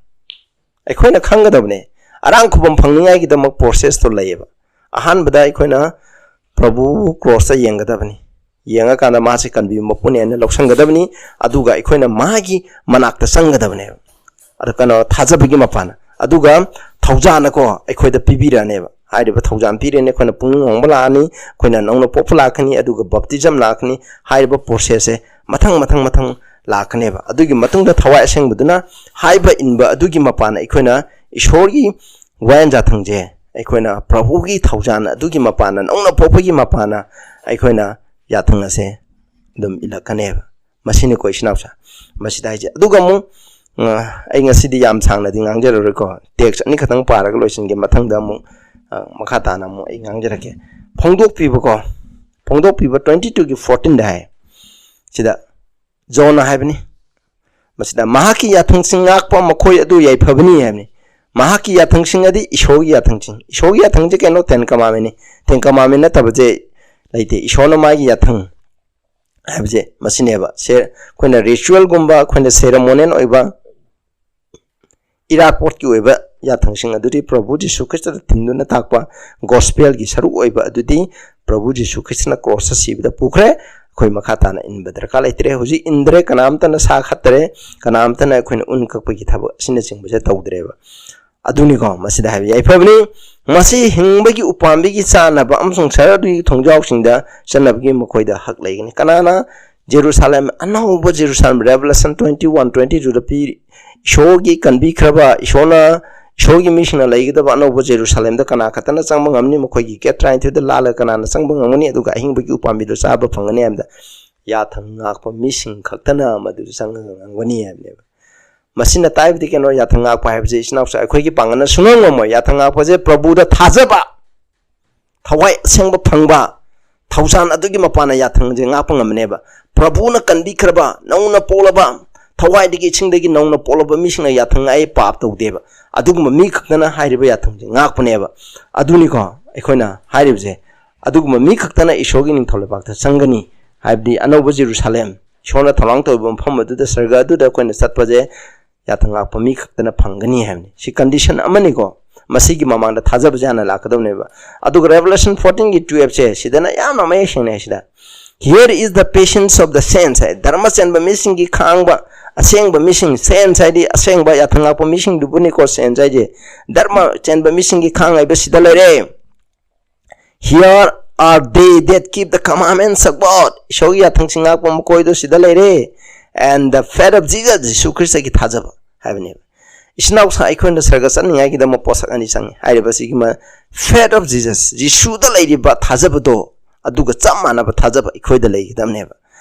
ꯑꯩꯈꯣꯏꯅ ꯈꯪꯒꯗꯕꯅꯦ, ꯑꯔꯥꯡ ꯈꯨꯕꯝ ꯐꯪꯅꯤꯡꯉꯥꯏꯒꯤꯗꯃꯛ ꯄ꯭ꯔꯣꯁꯦꯁꯇꯣ ꯂꯩꯌꯦꯕ꯫ ꯑꯍꯥꯟꯕꯗ ꯑꯩꯈꯣꯏꯅ ꯄ꯭ꯔꯚꯨ ꯀ꯭ꯔꯣꯁꯇ ꯌꯦꯡꯒꯗꯕꯅꯤ꯫ ꯌꯦꯡꯉꯀꯥꯟꯗ ꯃꯥꯁꯦ ꯀꯟꯕꯤꯕ ꯃꯄꯨꯅꯦꯅ ꯂꯧꯁꯟꯒꯗꯕꯅꯤ꯫ ꯑꯗꯨꯒ ꯑꯩꯈꯣꯏꯅ ꯃꯥꯒꯤ ꯃꯅꯥꯛꯇ ꯆꯪꯒꯗꯕꯅꯦꯕ꯫ ꯑꯗ ꯀꯩꯅꯣ, ꯊꯥꯖꯕꯒꯤ ꯃꯄꯥꯟꯅ, ꯑꯗꯨꯒ ꯊꯧꯖꯥꯟꯅꯀꯣ ꯑꯩꯈꯣꯏꯗ ꯄꯤꯕꯤꯔꯛꯑꯅꯦꯕ꯫ ꯍꯥꯏꯔꯤꯕ ꯊꯧꯖꯥꯟ ꯄꯤꯔꯦꯅ ꯑꯩꯈꯣꯏꯅ ꯄꯨꯛꯅꯤꯡ ꯍꯣꯡꯕ ꯂꯥꯛꯑꯅꯤ, ꯑꯩꯈꯣꯏꯅ ꯅꯧꯅ ꯄꯣꯛꯄ ꯂꯥꯛꯀꯅꯤ, ꯑꯗꯨꯒ ꯕꯞꯇꯤꯖꯝ ꯂꯥꯛꯀꯅꯤ꯫ ꯍꯥꯏꯔꯤꯕ ꯄ꯭ꯔꯣꯁꯦꯁꯁꯦ ꯃꯊꯪ ꯃꯊꯪ ꯃꯊꯪ ꯂꯥꯛꯀꯅꯦꯕ꯫ ꯑꯗꯨꯒꯤ ꯃꯇꯨꯡꯗ ꯊꯋꯥꯏ ꯑꯁꯦꯡꯕꯗꯨꯅ ꯍꯥꯏꯕ ꯏꯟꯕ ꯑꯗꯨꯒꯤ ꯃꯄꯥꯟꯅ ꯑꯩꯈꯣꯏꯅ ꯏꯁꯣꯔꯒꯤ ꯋꯥꯌꯦꯟ ꯌꯥꯊꯪꯁꯦ, ꯑꯩꯈꯣꯏꯅ ꯄ꯭ꯔꯚꯨꯒꯤ ꯊꯧꯖꯥꯟ ꯑꯗꯨꯒꯤ ꯃꯄꯥꯟꯅ, ꯅꯧꯅ ꯄꯣꯛꯄꯒꯤ ꯃꯄꯥꯟꯅ ꯑꯩꯈꯣꯏꯅ ꯌꯥꯊꯪ ꯑꯁꯦ ꯑꯗꯨꯝ ꯏꯜꯂꯛꯀꯅꯦꯕ꯫ ꯃꯁꯤꯅꯤꯀꯣ ꯏꯆꯤꯟ ꯏꯅꯥꯎꯁꯦ ꯃꯁꯤꯗ ꯍꯥꯏꯁꯦ꯫ ꯑꯗꯨꯒ ꯑꯃꯨꯛ, ꯑ, ꯑꯩ ꯉꯁꯤꯗꯤ ꯌꯥꯝ ꯁꯥꯡꯅꯗꯤ ꯉꯥꯡꯖꯔꯔꯣꯏꯀꯣ, ꯇꯦꯛꯁ ꯑꯅꯤꯈꯛꯇꯪ ꯄꯥꯔꯒ ꯂꯣꯏꯁꯤꯟꯒꯦ꯫ ꯃꯊꯪꯗ ꯑꯃꯨꯛ, ꯑ, ꯃꯈꯥ ꯇꯥꯅ ꯑꯃꯨꯛ ꯑꯩ ꯉꯥꯡꯖꯔꯛꯀꯦ꯫ ꯐꯣꯡꯗꯣꯛꯄꯤꯕꯀꯣ, ꯐꯣꯡꯗꯣꯛꯄꯤꯕ ꯇ꯭ꯋꯦꯟꯇꯤ ꯇꯨꯒꯤ ꯐꯣꯔꯇꯤꯟꯗ ꯍꯥꯏ꯫ ꯁꯤꯗ ꯖꯣꯟꯅ ꯍꯥꯏꯕꯅꯤ, ꯃꯁꯤꯗ ꯃꯍꯥꯛꯀꯤ ꯌꯥꯊꯪꯁꯤꯡ ꯉꯥꯛꯄ ꯃꯈꯣꯏ ꯑꯗꯨ ꯌꯥꯏꯐꯕꯅꯤ ꯍꯥꯏꯕꯅꯤ꯫ ꯃꯍꯥꯛꯀꯤ ꯌꯥꯊꯪꯁꯤꯡ ꯑꯗꯤ ꯏꯁꯣꯔꯒꯤ ꯌꯥꯊꯪꯁꯤꯡ꯫ ꯏꯁꯣꯔꯒꯤ ꯌꯥꯊꯪꯁꯦ ꯀꯩꯅꯣ? ꯇꯦꯟ ꯀꯃꯥꯟꯃꯦꯟꯅꯤ꯫ ꯇꯦꯟ ꯀꯃꯥꯟꯃꯦꯟ ꯅꯠꯇꯕꯁꯦ ꯂꯩꯇꯦ꯫ ꯏꯁꯣꯔꯅ ꯃꯥꯒꯤ ꯌꯥꯊꯪ ꯍꯥꯏꯕꯁꯦ ꯃꯁꯤꯅꯦꯕ꯫ ꯁꯦ-, ꯑꯩꯈꯣꯏꯅ ꯔꯤꯆꯨꯋꯦꯜꯒꯨꯝꯕ, ꯑꯩꯈꯣꯏꯅ ꯁꯦꯔꯦꯃꯣꯅꯤꯌꯦꯜ ꯑꯣꯏꯕ ꯏꯔꯥꯠꯄꯣꯠꯀꯤ ꯑꯣꯏꯕ ꯌꯥꯊꯪꯁꯤꯡ ꯑꯗꯨꯗꯤ ꯄ꯭ꯔꯚꯨ ꯖꯤꯁꯨ ꯈ꯭ꯔꯤꯁꯇꯗ ꯊꯤꯟꯗꯨꯅ ꯇꯥꯛꯄ ꯒꯣꯁꯄꯦꯜꯒꯤ ꯁꯔꯨꯛ ꯑꯣꯏꯕ ꯑꯗꯨꯗꯤ ꯄ꯭ꯔꯚꯨ ꯖꯤꯁꯨ ꯈ꯭ꯔꯤꯁꯇꯅ ꯀ꯭ꯔꯣꯁꯇ ꯁꯤꯕꯗ ꯄꯨꯈ꯭ꯔꯦ꯫ ꯑꯩꯈꯣꯏ ꯃꯈꯥ ꯇꯥꯅ ꯏꯟꯕ ꯗꯔꯀꯥꯔ ꯂꯩꯇ꯭ꯔꯦ꯫ ꯍꯧꯖꯤꯛ ꯏꯟꯗ꯭ꯔꯦ, ꯀꯅꯥꯝꯇꯅ ꯁꯥ ꯈꯠꯇ꯭ꯔꯦ, ꯀꯅꯥꯝꯇꯅ ꯑꯩꯈꯣꯏꯅ ꯎꯟ ꯀꯛꯄꯒꯤ ꯊꯕꯛ ꯑꯁꯤꯅꯆꯤꯡꯕꯁꯦ ꯇꯧꯗ꯭ꯔꯦꯕ꯫ ꯑꯗꯨꯅꯤꯀꯣ ꯃꯁꯤꯗ ꯍꯥꯏꯕ ꯌꯥꯏꯐꯕꯅꯤ꯫ ꯃꯁꯤ ꯍꯤꯡꯕꯒꯤ ꯎꯄꯥꯝꯕꯤꯒꯤ ꯆꯥꯅꯕ ꯑꯃꯁꯨꯡ ꯁꯍꯔ ꯑꯗꯨꯒꯤ ꯊꯣꯡꯖꯥꯎꯁꯤꯡꯗ ꯆꯠꯅꯕꯒꯤ ꯃꯈꯣꯏꯗ ꯍꯛ ꯂꯩꯒꯅꯤ꯫ ꯀꯅꯥꯅ ꯖꯦꯔꯨꯁꯥꯂꯦꯝ, ꯑꯅꯧꯕ ꯖꯦꯔꯨꯁꯥꯂꯦꯝ, ꯔꯦꯚꯦꯂꯦꯁꯟ ꯇ꯭ꯋꯦꯟꯇꯤ ꯋꯥꯟ, ꯇ꯭ꯋꯦꯟꯇꯤ ꯇꯨꯗ ꯄꯤꯔꯤ, ꯏꯁꯣꯔꯒꯤ ꯀꯟꯕꯤꯈ꯭ꯔꯕ, ꯏꯁꯣꯔꯅ, ꯏꯁꯣꯔꯒꯤ ꯃꯤꯁꯤꯡꯅ ꯂꯩꯒꯗꯕ ꯑꯅꯧꯕ ꯖꯦꯔꯨꯁꯥꯂꯦꯝꯗ ꯀꯅꯥ ꯈꯛꯇꯅ ꯆꯪꯕ ꯉꯝꯅꯤ? ꯃꯈꯣꯏꯒꯤ ꯒꯦꯠ ꯇꯔꯥꯅꯤꯊꯣꯏꯗ ꯂꯥꯜꯂꯒ ꯀꯅꯥꯅ ꯆꯪꯕ ꯉꯝꯒꯅꯤ? ꯑꯗꯨꯒ ꯑꯍꯤꯡꯕꯒꯤ ꯎꯄꯥꯝꯕꯤꯗꯨ ꯆꯥꯕ ꯐꯪꯒꯅꯤ ꯍꯥꯏꯕꯗ ꯌꯥꯊꯪ ꯉꯥꯛꯄ ꯃꯤꯁꯤꯡ ꯈꯛꯇꯅ ꯃꯗꯨꯗ ꯆꯪꯉꯒ ꯉꯝꯒꯅꯤ ꯍꯥꯏꯕꯅꯦꯕ꯫ ꯃꯁꯤꯅ ꯇꯥꯛꯏꯕꯗꯤ ꯀꯩꯅꯣ? ꯌꯥꯊꯪ ꯉꯥꯛꯄ ꯍꯥꯏꯕꯁꯦ ꯏꯆꯤꯟ ꯏꯅꯥꯎꯁꯦ ꯑꯩꯈꯣꯏꯒꯤ ꯄꯥꯡꯒꯜꯅ ꯁꯨꯡꯉꯝ ꯉꯝꯃꯣꯏ꯫ ꯌꯥꯊꯪ ꯉꯥꯛꯄꯁꯦ ꯄ꯭ꯔꯚꯨꯗ ꯊꯥꯖꯕ, ꯊꯋꯥꯏ ꯑꯁꯦꯡꯕ ꯐꯪꯕ, ꯊꯧꯖꯥꯟ ꯑꯗꯨꯒꯤ ꯃꯄꯥꯟꯅ ꯌꯥꯊꯪꯁꯦ ꯉꯥꯛꯄ ꯉꯝꯃꯅꯦꯕ꯫ ꯄ꯭ꯔꯚꯨꯅ ꯀꯟꯕꯤꯈ꯭ꯔꯕ, ꯅꯧꯅ ꯄꯣꯛꯂꯕ, ꯊꯋꯥꯏꯗꯒꯤ ꯏꯁꯤꯡꯗꯒꯤ ꯅꯧꯅ ꯄꯣꯛꯂꯕ ꯃꯤꯁꯤꯡꯅ ꯌꯥꯊꯪ ꯉꯥꯛꯏ, ꯄꯥꯞ ꯇꯧꯗꯦꯕ꯫ ꯑꯗꯨꯒꯨꯝꯕ ꯃꯤ ꯈꯛꯇꯅ ꯍꯥꯏꯔꯤꯕ ꯌꯥꯊꯪꯁꯦ ꯉꯥꯛꯄꯅꯦꯕ꯫ ꯑꯗꯨꯅꯤꯀꯣ ꯑꯩꯈꯣꯏꯅ ꯍꯥꯏꯔꯤꯕꯁꯦ, ꯑꯗꯨꯒꯨꯝꯕ ꯃꯤ ꯈꯛꯇꯅ ꯏꯁꯣꯔꯒꯤ ꯅꯤꯡꯊꯧ ꯂꯩꯕꯥꯛꯇ ꯆꯪꯒꯅꯤ ꯍꯥꯏꯕꯗꯤ ꯑꯅꯧꯕ ꯖꯦꯔꯨꯁꯥꯂꯦꯝ, ꯏꯁꯣꯔꯅ ꯊꯧꯔꯥꯡ ꯇꯧꯔꯤꯕ ꯃꯐꯝ ꯑꯗꯨꯗ, ꯁꯔꯒ ꯑꯗꯨꯗ ꯑꯩꯈꯣꯏꯅ ꯆꯠꯄꯁꯦ ꯌꯥꯊꯪ ꯉꯥꯛꯄ ꯃꯤ ꯈꯛꯇꯅ ꯐꯪꯒꯅꯤ ꯍꯥꯏꯕꯅꯤ꯫ ꯁꯤ condition ꯑꯃꯅꯤꯀꯣ꯫ ꯃꯁꯤꯒꯤ ꯃꯃꯥꯡꯗ ꯊꯥꯖꯕꯁꯦ ꯍꯥꯟꯅ ꯂꯥꯛꯀꯗꯕꯅꯦꯕ꯫ ꯑꯗꯨꯒ Revelation fourteen ꯒꯤ twelve ꯁꯦ ꯁꯤꯗꯅ ꯌꯥꯝꯅ ꯃꯌꯦꯛ ꯁꯦꯡꯅ ꯍꯥꯏꯁꯤꯗ, "Here is the patience of the saints" ꯍꯥꯏ, ꯙꯔꯃ ꯆꯦꯟꯕ ꯃꯤꯁꯤꯡꯒꯤ ꯈꯥꯡꯕ, ꯑꯁꯦꯡꯕ ꯃꯤꯁꯤꯡ, saints ꯍꯥꯏꯗꯤ ꯑꯁꯦꯡꯕ ꯌꯥꯊꯪ ꯉꯥꯛꯄ ꯃꯤꯁꯤꯡꯗꯨꯕꯨꯅꯤꯀꯣ saints ꯍꯥꯏꯁꯦ꯫ ꯙꯔꯃ ꯆꯦꯟꯕ ꯃꯤꯁꯤꯡꯒꯤ ꯈꯥꯡ ꯍꯥꯏꯕ ꯁꯤꯗ ꯂꯩꯔꯦ꯫ "Here are they that keep the commandments of God" ꯏꯁꯣꯔꯒꯤ ꯌꯥꯊꯪꯁꯤꯡ ꯉꯥꯛꯄ ꯃꯈꯣꯏꯗꯣ ꯁꯤꯗ ꯂꯩꯔꯦ꯫ "And the faith of Jesus" ꯖꯤꯁꯨ ꯈ꯭ꯔꯤꯁꯇꯒꯤ ꯊꯥꯖꯕ ꯍꯥꯏꯕꯅꯦꯕ꯫ ꯏꯆꯤꯟ ꯏꯅꯥꯎꯁꯥ, ꯑꯩꯈꯣꯏꯅ ꯁꯔꯒ ꯆꯠꯅꯤꯡꯉꯥꯏꯒꯤꯗꯃꯛ ꯄꯣꯠꯁꯛ ꯑꯅꯤ ꯆꯪꯉꯤ꯫ ꯍꯥꯏꯔꯤꯕꯁꯤꯒꯤ ꯃ-, faith of Jesus, ꯖꯤꯁꯨꯗ ꯂꯩꯔꯤꯕ ꯊꯥꯖꯕꯗꯣ, ꯑꯗꯨꯒ ꯆꯞ ꯃꯥꯟꯅꯕ ꯊꯥꯖꯕ ꯑꯩꯈꯣꯏꯗ ꯂꯩꯒꯗꯕꯅꯦꯕ꯫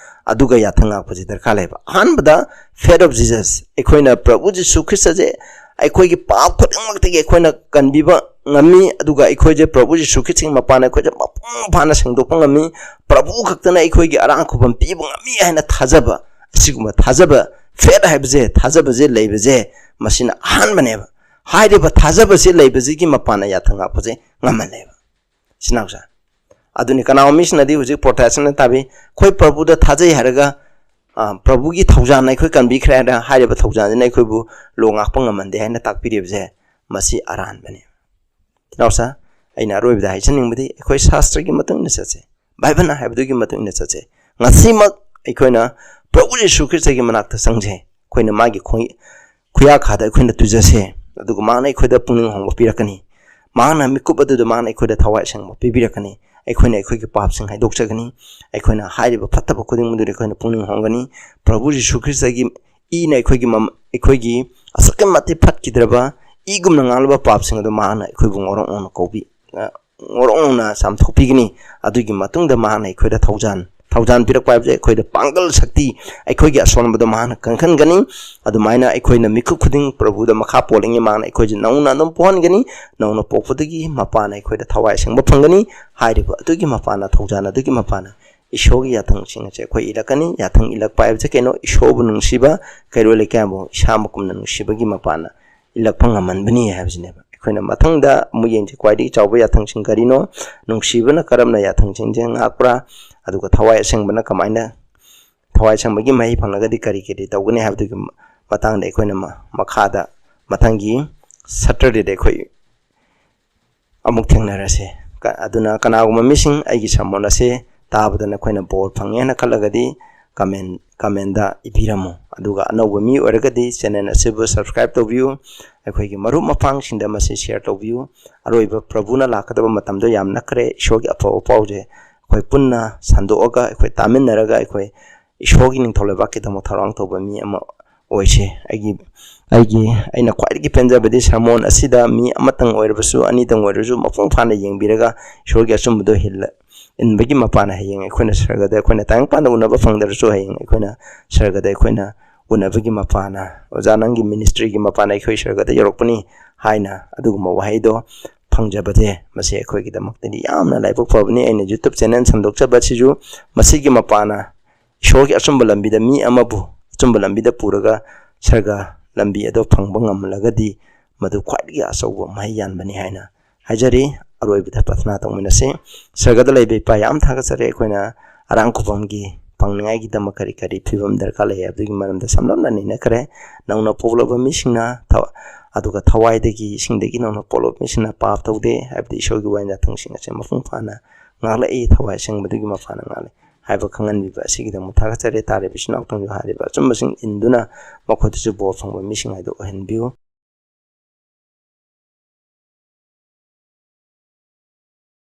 ꯑꯗꯨꯒ ꯌꯥꯊꯪ ꯉꯥꯛꯄꯁꯤ ꯗꯔꯀꯥꯔ ꯂꯩꯕ꯫ ꯑꯍꯥꯟꯕꯗ, faith of Jesus, ꯑꯩꯈꯣꯏꯅ ꯄ꯭ꯔꯚꯨ ꯖꯤꯁꯨ ꯈ꯭ꯔꯤꯁꯇꯁꯦ ꯑꯩꯈꯣꯏꯒꯤ ꯄꯥꯞ ꯈꯨꯗꯤꯡꯃꯛꯇꯒꯤ ꯑꯩꯈꯣꯏꯅ ꯀꯟꯕꯤꯕ ꯉꯝꯃꯤ, ꯑꯗꯨꯒ ꯑꯩꯈꯣꯏꯁꯦ ꯄ꯭ꯔꯚꯨ ꯖꯤꯁꯨ ꯈ꯭ꯔꯤꯁꯇꯒꯤ ꯃꯄꯥꯟ ꯑꯩꯈꯣꯏꯁꯦ ꯃꯄꯨꯡ ꯐꯥꯅ ꯁꯦꯡꯗꯣꯛꯄ ꯉꯝꯃꯤ꯫ ꯄ꯭ꯔꯚꯨ ꯈꯛꯇꯅ ꯑꯩꯈꯣꯏꯒꯤ ꯑꯔꯥꯟ ꯈꯨꯕꯝ ꯄꯤꯕ ꯉꯝꯃꯤ ꯍꯥꯏꯅ ꯊꯥꯖꯕ, ꯑꯁꯤꯒꯨꯝꯕ ꯊꯥꯖꯕ, faith ꯍꯥꯏꯕꯁꯦ, ꯊꯥꯖꯕꯁꯦ ꯂꯩꯕꯁꯦ, ꯃꯁꯤꯅ ꯑꯍꯥꯟꯕꯅꯦꯕ꯫ ꯍꯥꯏꯔꯤꯕ ꯊꯥꯖꯕꯁꯦ ꯂꯩꯕꯁꯤꯒꯤ ꯃꯄꯥꯟꯅ ꯌꯥꯊꯪ ꯉꯥꯛꯄꯁꯦ ꯉꯝꯍꯜꯂꯦꯕ꯫ ꯏꯆꯤꯟ ꯏꯅꯥꯎꯁꯥ, ꯑꯗꯨꯅꯤ ꯀꯅꯥꯒꯨꯝꯕ ꯃꯤꯁꯤꯡꯅꯗꯤ ꯍꯧꯖꯤꯛ Protestantꯅ ꯇꯥꯕꯤ, "ꯑꯩꯈꯣꯏ ꯄ꯭ꯔꯚꯨꯗ ꯊꯥꯖꯩ ꯍꯥꯏꯔꯒ, ꯑ, ꯄ꯭ꯔꯚꯨꯒꯤ ꯊꯧꯖꯥꯜꯅ ꯑꯩꯈꯣꯏ ꯀꯟꯕꯤꯈ꯭ꯔꯦ" ꯍꯥꯏꯅ ꯍꯥꯏꯔꯤꯕ ꯊꯧꯖꯥꯜꯁꯤꯅ ꯑꯩꯈꯣꯏꯕꯨ ꯂꯣ ꯉꯥꯛꯄ ꯉꯝꯍꯟꯗꯦ ꯍꯥꯏꯅ ꯇꯥꯛꯄꯤꯔꯤꯕꯁꯦ, ꯃꯁꯤ ꯑꯔꯥꯟꯕꯅꯤ꯫ ꯏꯅꯥꯎꯁꯥ, ꯑꯩꯅ ꯑꯔꯣꯏꯕꯗ ꯍꯥꯏꯖꯅꯤꯡꯕꯗꯤ, ꯑꯩꯈꯣꯏ ꯁꯥꯁꯇ꯭ꯔꯒꯤ ꯃꯇꯨꯡ ꯏꯟꯅ ꯆꯠꯁꯦ, ꯕꯥꯏꯕꯜꯅ ꯍꯥꯏꯕꯗꯨꯒꯤ ꯃꯇꯨꯡ ꯏꯟꯅ ꯆꯠꯁꯦ꯫ ꯉꯁꯤꯃꯛ ꯑꯩꯈꯣꯏꯅ ꯄ꯭ꯔꯚꯨ ꯌꯤꯁꯨ ꯈ꯭ꯔꯤꯁꯇꯒꯤ ꯃꯅꯥꯛꯇ ꯆꯪꯁꯦ꯫ ꯑꯩꯈꯣꯏꯅ ꯃꯥꯒꯤ ꯈꯣꯡ-, ꯈꯨꯌꯥꯈꯥꯗ ꯑꯩꯈꯣꯏꯅ ꯇꯨꯖꯁꯦ, ꯑꯗꯨꯒ ꯃꯥꯅ ꯑꯩꯈꯣꯏꯗ ꯄꯨꯛꯅꯤꯡ ꯍꯣꯡꯕ ꯄꯤꯔꯛꯀꯅꯤ꯫ ꯃꯍꯥꯛꯅ ꯃꯤꯀꯨꯞ ꯑꯗꯨꯗ ꯃꯥꯅ ꯑꯩꯈꯣꯏꯗ ꯊꯋꯥꯏ ꯑꯁꯦꯡꯕ ꯄꯤꯕꯤꯔꯛꯀꯅꯤ꯫ ꯑꯩꯈꯣꯏꯅ ꯑꯩꯈꯣꯏꯒꯤ ꯄꯥꯞꯁꯤꯡ ꯍꯥꯏꯗꯣꯛꯆꯒꯅꯤ꯫ ꯑꯩꯈꯣꯏꯅ ꯍꯥꯏꯔꯤꯕ ꯐꯠꯇꯕ ꯈꯨꯗꯤꯡꯃꯛꯇꯨꯗ ꯑꯩꯈꯣꯏꯅ ꯄꯨꯛꯅꯤꯡ ꯍꯣꯡꯒꯅꯤ꯫ ꯄ꯭ꯔꯚꯨ ꯌꯤꯁꯨ ꯈ꯭ꯔꯤꯁꯇꯒꯤ ꯏꯅ ꯑꯩꯈꯣꯏꯒꯤ ꯃꯝ-, ꯑꯩꯈꯣꯏꯒꯤ ꯑꯁꯨꯛꯀꯤ ꯃꯇꯤꯛ ꯐꯠꯈꯤꯗ꯭ꯔꯕ ꯏꯒꯨꯝꯅ ꯉꯥꯡꯂꯕ ꯄꯥꯞꯁꯤꯡ ꯑꯗꯨ ꯃꯍꯥꯛꯅ ꯑꯩꯈꯣꯏꯕꯨ ꯉꯧꯔꯣꯛ ꯉꯧꯅ ꯀꯧꯕꯤ-, ꯑ, ꯉꯧꯔꯣꯛ ꯉꯧꯅ ꯆꯥꯝꯊꯣꯛꯄꯤꯒꯅꯤ꯫ ꯑꯗꯨꯒꯤ ꯃꯇꯨꯡꯗ ꯃꯍꯥꯛꯅ ꯑꯩꯈꯣꯏꯗ ꯊꯧꯖꯥꯟ, ꯊꯧꯖꯥꯟ ꯄꯤꯔꯛꯄ ꯍꯥꯏꯕꯁꯦ ꯑꯩꯈꯣꯏꯗ ꯄꯥꯡꯒꯜ ꯁꯛꯇꯤ, ꯑꯩꯈꯣꯏꯒꯤ ꯑꯁꯣꯟꯕꯗꯣ ꯃꯍꯥꯛꯅ ꯀꯟꯈꯟꯒꯅꯤ꯫ ꯑꯗꯨꯃꯥꯏꯅ ꯑꯩꯈꯣꯏꯅ ꯃꯤꯀꯨꯞ ꯈꯨꯗꯤꯡ ꯄ꯭ꯔꯚꯨꯗ ꯃꯈꯥ ꯄꯣꯜꯂꯤꯉꯩ ꯃꯍꯥꯛꯅ ꯑꯩꯈꯣꯏꯁꯦ ꯅꯧꯅ ꯑꯗꯨꯝ ꯄꯣꯛꯍꯟꯒꯅꯤ꯫ ꯅꯧꯅ ꯄꯣꯛꯄꯗꯒꯤ ꯃꯄꯥꯅ ꯑꯩꯈꯣꯏꯗ ꯊꯋꯥꯏ ꯑꯁꯦꯡꯕ ꯐꯪꯒꯅꯤ꯫ ꯍꯥꯏꯔꯤꯕ ꯑꯗꯨꯒꯤ ꯃꯄꯥꯅ, ꯊꯧꯖꯥꯟ ꯑꯗꯨꯒꯤ ꯃꯄꯥꯅ ꯏꯁꯣꯔꯒꯤ ꯌꯥꯊꯪꯁꯤꯡ ꯑꯁꯦ ꯑꯩꯈꯣꯏ ꯏꯜꯂꯛꯀꯅꯤ꯫ ꯌꯥꯊꯪ ꯏꯜꯂꯛꯄ ꯍꯥꯏꯕꯁꯦ ꯀꯩꯅꯣ? ꯏꯁꯣꯔꯕꯨ ꯅꯨꯡꯁꯤꯕ, ꯀꯩꯔꯣꯜ ꯂꯩꯀꯥꯏꯕꯨ ꯏꯁꯥꯃꯛꯀꯨꯝꯅ ꯅꯨꯡꯁꯤꯕꯒꯤ ꯃꯄꯥꯟꯅ ꯏꯜꯂꯛꯄ ꯉꯝꯍꯟꯕꯅꯤ ꯍꯥꯏꯕꯁꯤꯅꯦꯕ꯫ ꯑꯩꯈꯣꯏꯅ ꯃꯊꯪꯗ ꯑꯃꯨꯛ ꯌꯦꯡꯁꯤ, ꯈ꯭ꯋꯥꯏꯗꯒꯤ ꯆꯥꯎꯕ ꯌꯥꯊꯪꯁꯤꯡ ꯀꯔꯤꯅꯣ? ꯅꯨꯡꯁꯤꯕꯅ ꯀꯔꯝꯅ ꯌꯥꯊꯪꯁꯤꯡꯁꯦ ꯉꯥꯛꯄ꯭ꯔꯥ? ꯑꯗꯨꯒ ꯊꯋꯥꯏ ꯑꯁꯦꯡꯕꯅ ꯀꯃꯥꯏꯅ, ꯊꯋꯥꯏ ꯑꯁꯦꯡꯕꯒꯤ ꯃꯍꯩ ꯐꯪꯂꯒꯗꯤ ꯀꯔꯤ ꯀꯔꯤ ꯇꯧꯒꯅꯤ ꯍꯥꯏꯕꯗꯨꯒꯤ ꯃꯇꯥꯡꯗ ꯑꯩꯈꯣꯏꯅ ꯃ-, ꯃꯈꯥꯗ ꯃꯊꯪꯒꯤ Saturdayꯗ ꯑꯩꯈꯣꯏ ꯑꯃꯨꯛ ꯊꯦꯡꯅꯔꯁꯦ꯫ ꯀ-, ꯑꯗꯨꯅ ꯀꯅꯥꯒꯨꯝꯕ ꯃꯤꯁꯤꯡ ꯑꯩꯒꯤ sermon ꯑꯁꯤ ꯇꯥꯕꯗ ꯅꯈꯣꯏꯅ ꯕꯣꯔ ꯐꯪꯉꯦ ꯍꯥꯏꯅ ꯈꯜꯂꯒꯗꯤ comment, commentꯗ ꯏꯕꯤꯔꯝꯃꯨ꯫ ꯑꯗꯨꯒ ꯑꯅꯧꯕ ꯃꯤ ꯑꯣꯏꯔꯒꯗꯤ channel ꯑꯁꯤꯕꯨ subscribe ꯇꯧꯕꯤꯌꯨ꯫ ꯑꯩꯈꯣꯏꯒꯤ ꯃꯔꯨꯞ ꯃꯄꯥꯡꯁꯤꯡꯗ ꯃꯁꯤ share ꯇꯧꯕꯤꯌꯨ꯫ ꯑꯔꯣꯏꯕ ꯄ꯭ꯔꯚꯨꯅ ꯂꯥꯛꯀꯗꯕ ꯃꯇꯝꯗꯣ ꯌꯥꯝ ꯅꯛꯈ꯭ꯔꯦ꯫ ꯏꯁꯣꯔꯒꯤ ꯑꯐꯕ ꯄꯥꯎꯁꯦ ꯑꯩꯈꯣꯏ ꯄꯨꯟꯅ ꯁꯟꯗꯣꯛꯑꯒ, ꯑꯩꯈꯣꯏ ꯇꯥꯃꯤꯟꯅꯔꯒ, ꯑꯩꯈꯣꯏ ꯏꯁꯣꯔꯒꯤ ꯅꯤꯡꯊꯧ ꯂꯩꯕꯥꯛꯀꯤꯗꯃꯛ ꯊꯧꯔꯥꯡ ꯇꯧꯕ ꯃꯤ ꯑꯃ ꯑꯣꯏꯁꯦ꯫ ꯑꯩꯒꯤ, ꯑꯩꯒꯤ, ꯑꯩꯅ ꯈ꯭ꯋꯥꯏꯗꯒꯤ ꯄꯦꯟꯖꯕꯗꯤ sermon ꯑꯁꯤꯗ ꯃꯤ ꯑꯃꯇꯪ ꯑꯣꯏꯔꯕꯁꯨ, ꯑꯅꯤꯇꯪ ꯑꯣꯏꯔꯁꯨ ꯃꯄꯨꯡ ꯐꯥꯅ ꯌꯦꯡꯕꯤꯔꯒ ꯏꯁꯣꯔꯒꯤ ꯑꯆꯨꯝꯕꯗꯣ ꯍꯤꯜꯂ-, ꯏꯟꯕꯒꯤ ꯃꯄꯥꯟꯅ ꯍꯌꯦꯡ ꯑꯩꯈꯣꯏꯅ ꯁꯔꯒꯗ, ꯑꯩꯈꯣꯏꯅ ꯇꯥꯏꯕꯪꯄꯥꯟꯗ ꯎꯅꯕ ꯐꯪꯗ꯭ꯔꯁꯨ, ꯍꯌꯦꯡ ꯑꯩꯈꯣꯏꯅ ꯁꯔꯒꯗ ꯑꯩꯈꯣꯏꯅ ꯎꯅꯕꯒꯤ ꯃꯄꯥꯟꯅ, "ꯑꯣꯖꯥ, ꯅꯪꯒꯤ ministryꯒꯤ ꯃꯄꯥꯟꯅ ꯑꯩꯈꯣꯏ ꯁꯔꯒꯗ ꯌꯧꯔꯛꯄꯅꯤ" ꯍꯥꯏꯅ ꯑꯗꯨꯒꯨꯝꯕ ꯋꯥꯍꯩꯗꯣ ꯐꯪꯖꯕꯁꯦ, ꯃꯁꯤ ꯑꯩꯈꯣꯏꯒꯤꯗꯃꯛꯇꯗꯤ ꯌꯥꯝꯅ ꯂꯥꯏꯕꯛ ꯐꯕꯅꯤ꯫ ꯑꯩꯅ YouTube channel ꯁꯟꯗꯣꯛꯆꯕꯁꯤꯁꯨ ꯃꯁꯤꯒꯤ ꯃꯄꯥꯟꯅ ꯏꯁꯣꯔꯒꯤ ꯑꯆꯨꯝꯕ ꯂꯝꯕꯤꯗ ꯃꯤ ꯑꯃꯕꯨ ꯑꯆꯨꯝꯕ ꯂꯝꯕꯤꯗ ꯄꯨꯔꯒ ꯁꯔꯒ ꯂꯝꯕꯤ ꯑꯗꯨ ꯐꯪꯕ ꯉꯝꯂꯒꯗꯤ ꯃꯗꯨ ꯈ꯭ꯋꯥꯏꯗꯒꯤ ꯑꯆꯧꯕ ꯃꯍꯩ ꯌꯥꯟꯕꯅꯤ ꯍꯥꯏꯅ ꯍꯥꯏꯖꯔꯤ꯫ ꯑꯔꯣꯏꯕꯗ ꯄ꯭ꯔꯊꯅꯥ ꯇꯧꯃꯤꯟꯅꯁꯤ꯫ ꯁꯔꯒꯗ ꯂꯩꯕ ꯏꯄꯥ, ꯌꯥꯝ ꯊꯥꯒꯠꯆꯔꯤ꯫ ꯑꯩꯈꯣꯏꯅ ꯑꯔꯥꯡ ꯈꯨꯕꯝꯒꯤ ꯐꯪꯅꯤꯡꯉꯥꯏꯒꯤꯗꯃꯛ ꯀꯔꯤ ꯀꯔꯤ ꯐꯤꯕꯝ ꯗꯔꯀꯥꯔ ꯂꯩ ꯍꯥꯏꯕꯗꯨꯒꯤ ꯃꯔꯝꯗ ꯁꯝꯂꯞꯅ ꯅꯩꯅꯈ꯭ꯔꯦ꯫ ꯅꯧꯅ ꯄꯣꯛꯂꯕ ꯃꯤꯁꯤꯡꯅ ꯊ-, ꯑꯗꯨꯒ ꯊꯋꯥꯏꯗꯒꯤ, ꯏꯁꯤꯡꯗꯒꯤ ꯅꯧꯅ ꯄꯣꯛꯂꯕ ꯃꯤꯁꯤꯡꯅ ꯄꯥꯞ ꯇꯧꯗꯦ ꯍꯥꯏꯕꯗꯤ ꯏꯁꯣꯔꯒꯤ ꯋꯥꯌꯦꯜ ꯌꯥꯊꯪꯁꯤꯡ ꯑꯁꯦ ꯃꯄꯨꯡ ꯐꯥꯅ ꯉꯥꯛꯂꯛꯏ, ꯊꯋꯥꯏ ꯑꯁꯦꯡꯕꯗꯨꯒꯤ ꯃꯄꯥꯟꯅ ꯉꯥꯛꯂꯦ ꯍꯥꯏꯕ ꯈꯪꯍꯟꯕꯤꯕ ꯑꯁꯤꯒꯤꯗꯃꯛ ꯊꯥꯒꯠꯆꯔꯤ꯫ ꯇꯥꯔꯤꯕ ꯏꯆꯤꯟ ꯏꯅꯥꯎ ꯇꯪꯖꯨ ꯍꯥꯏꯔꯤꯕ ꯑꯆꯨꯝꯕꯁꯤꯡ ꯏꯟꯗꯨꯅ ꯃꯈꯣꯏꯗꯁꯨ ꯕꯣꯔ ꯐꯪꯕ ꯃꯤꯁꯤꯡ ꯍꯥꯏꯗꯨ ꯑꯣꯏꯍꯟꯕꯤꯌꯨ꯫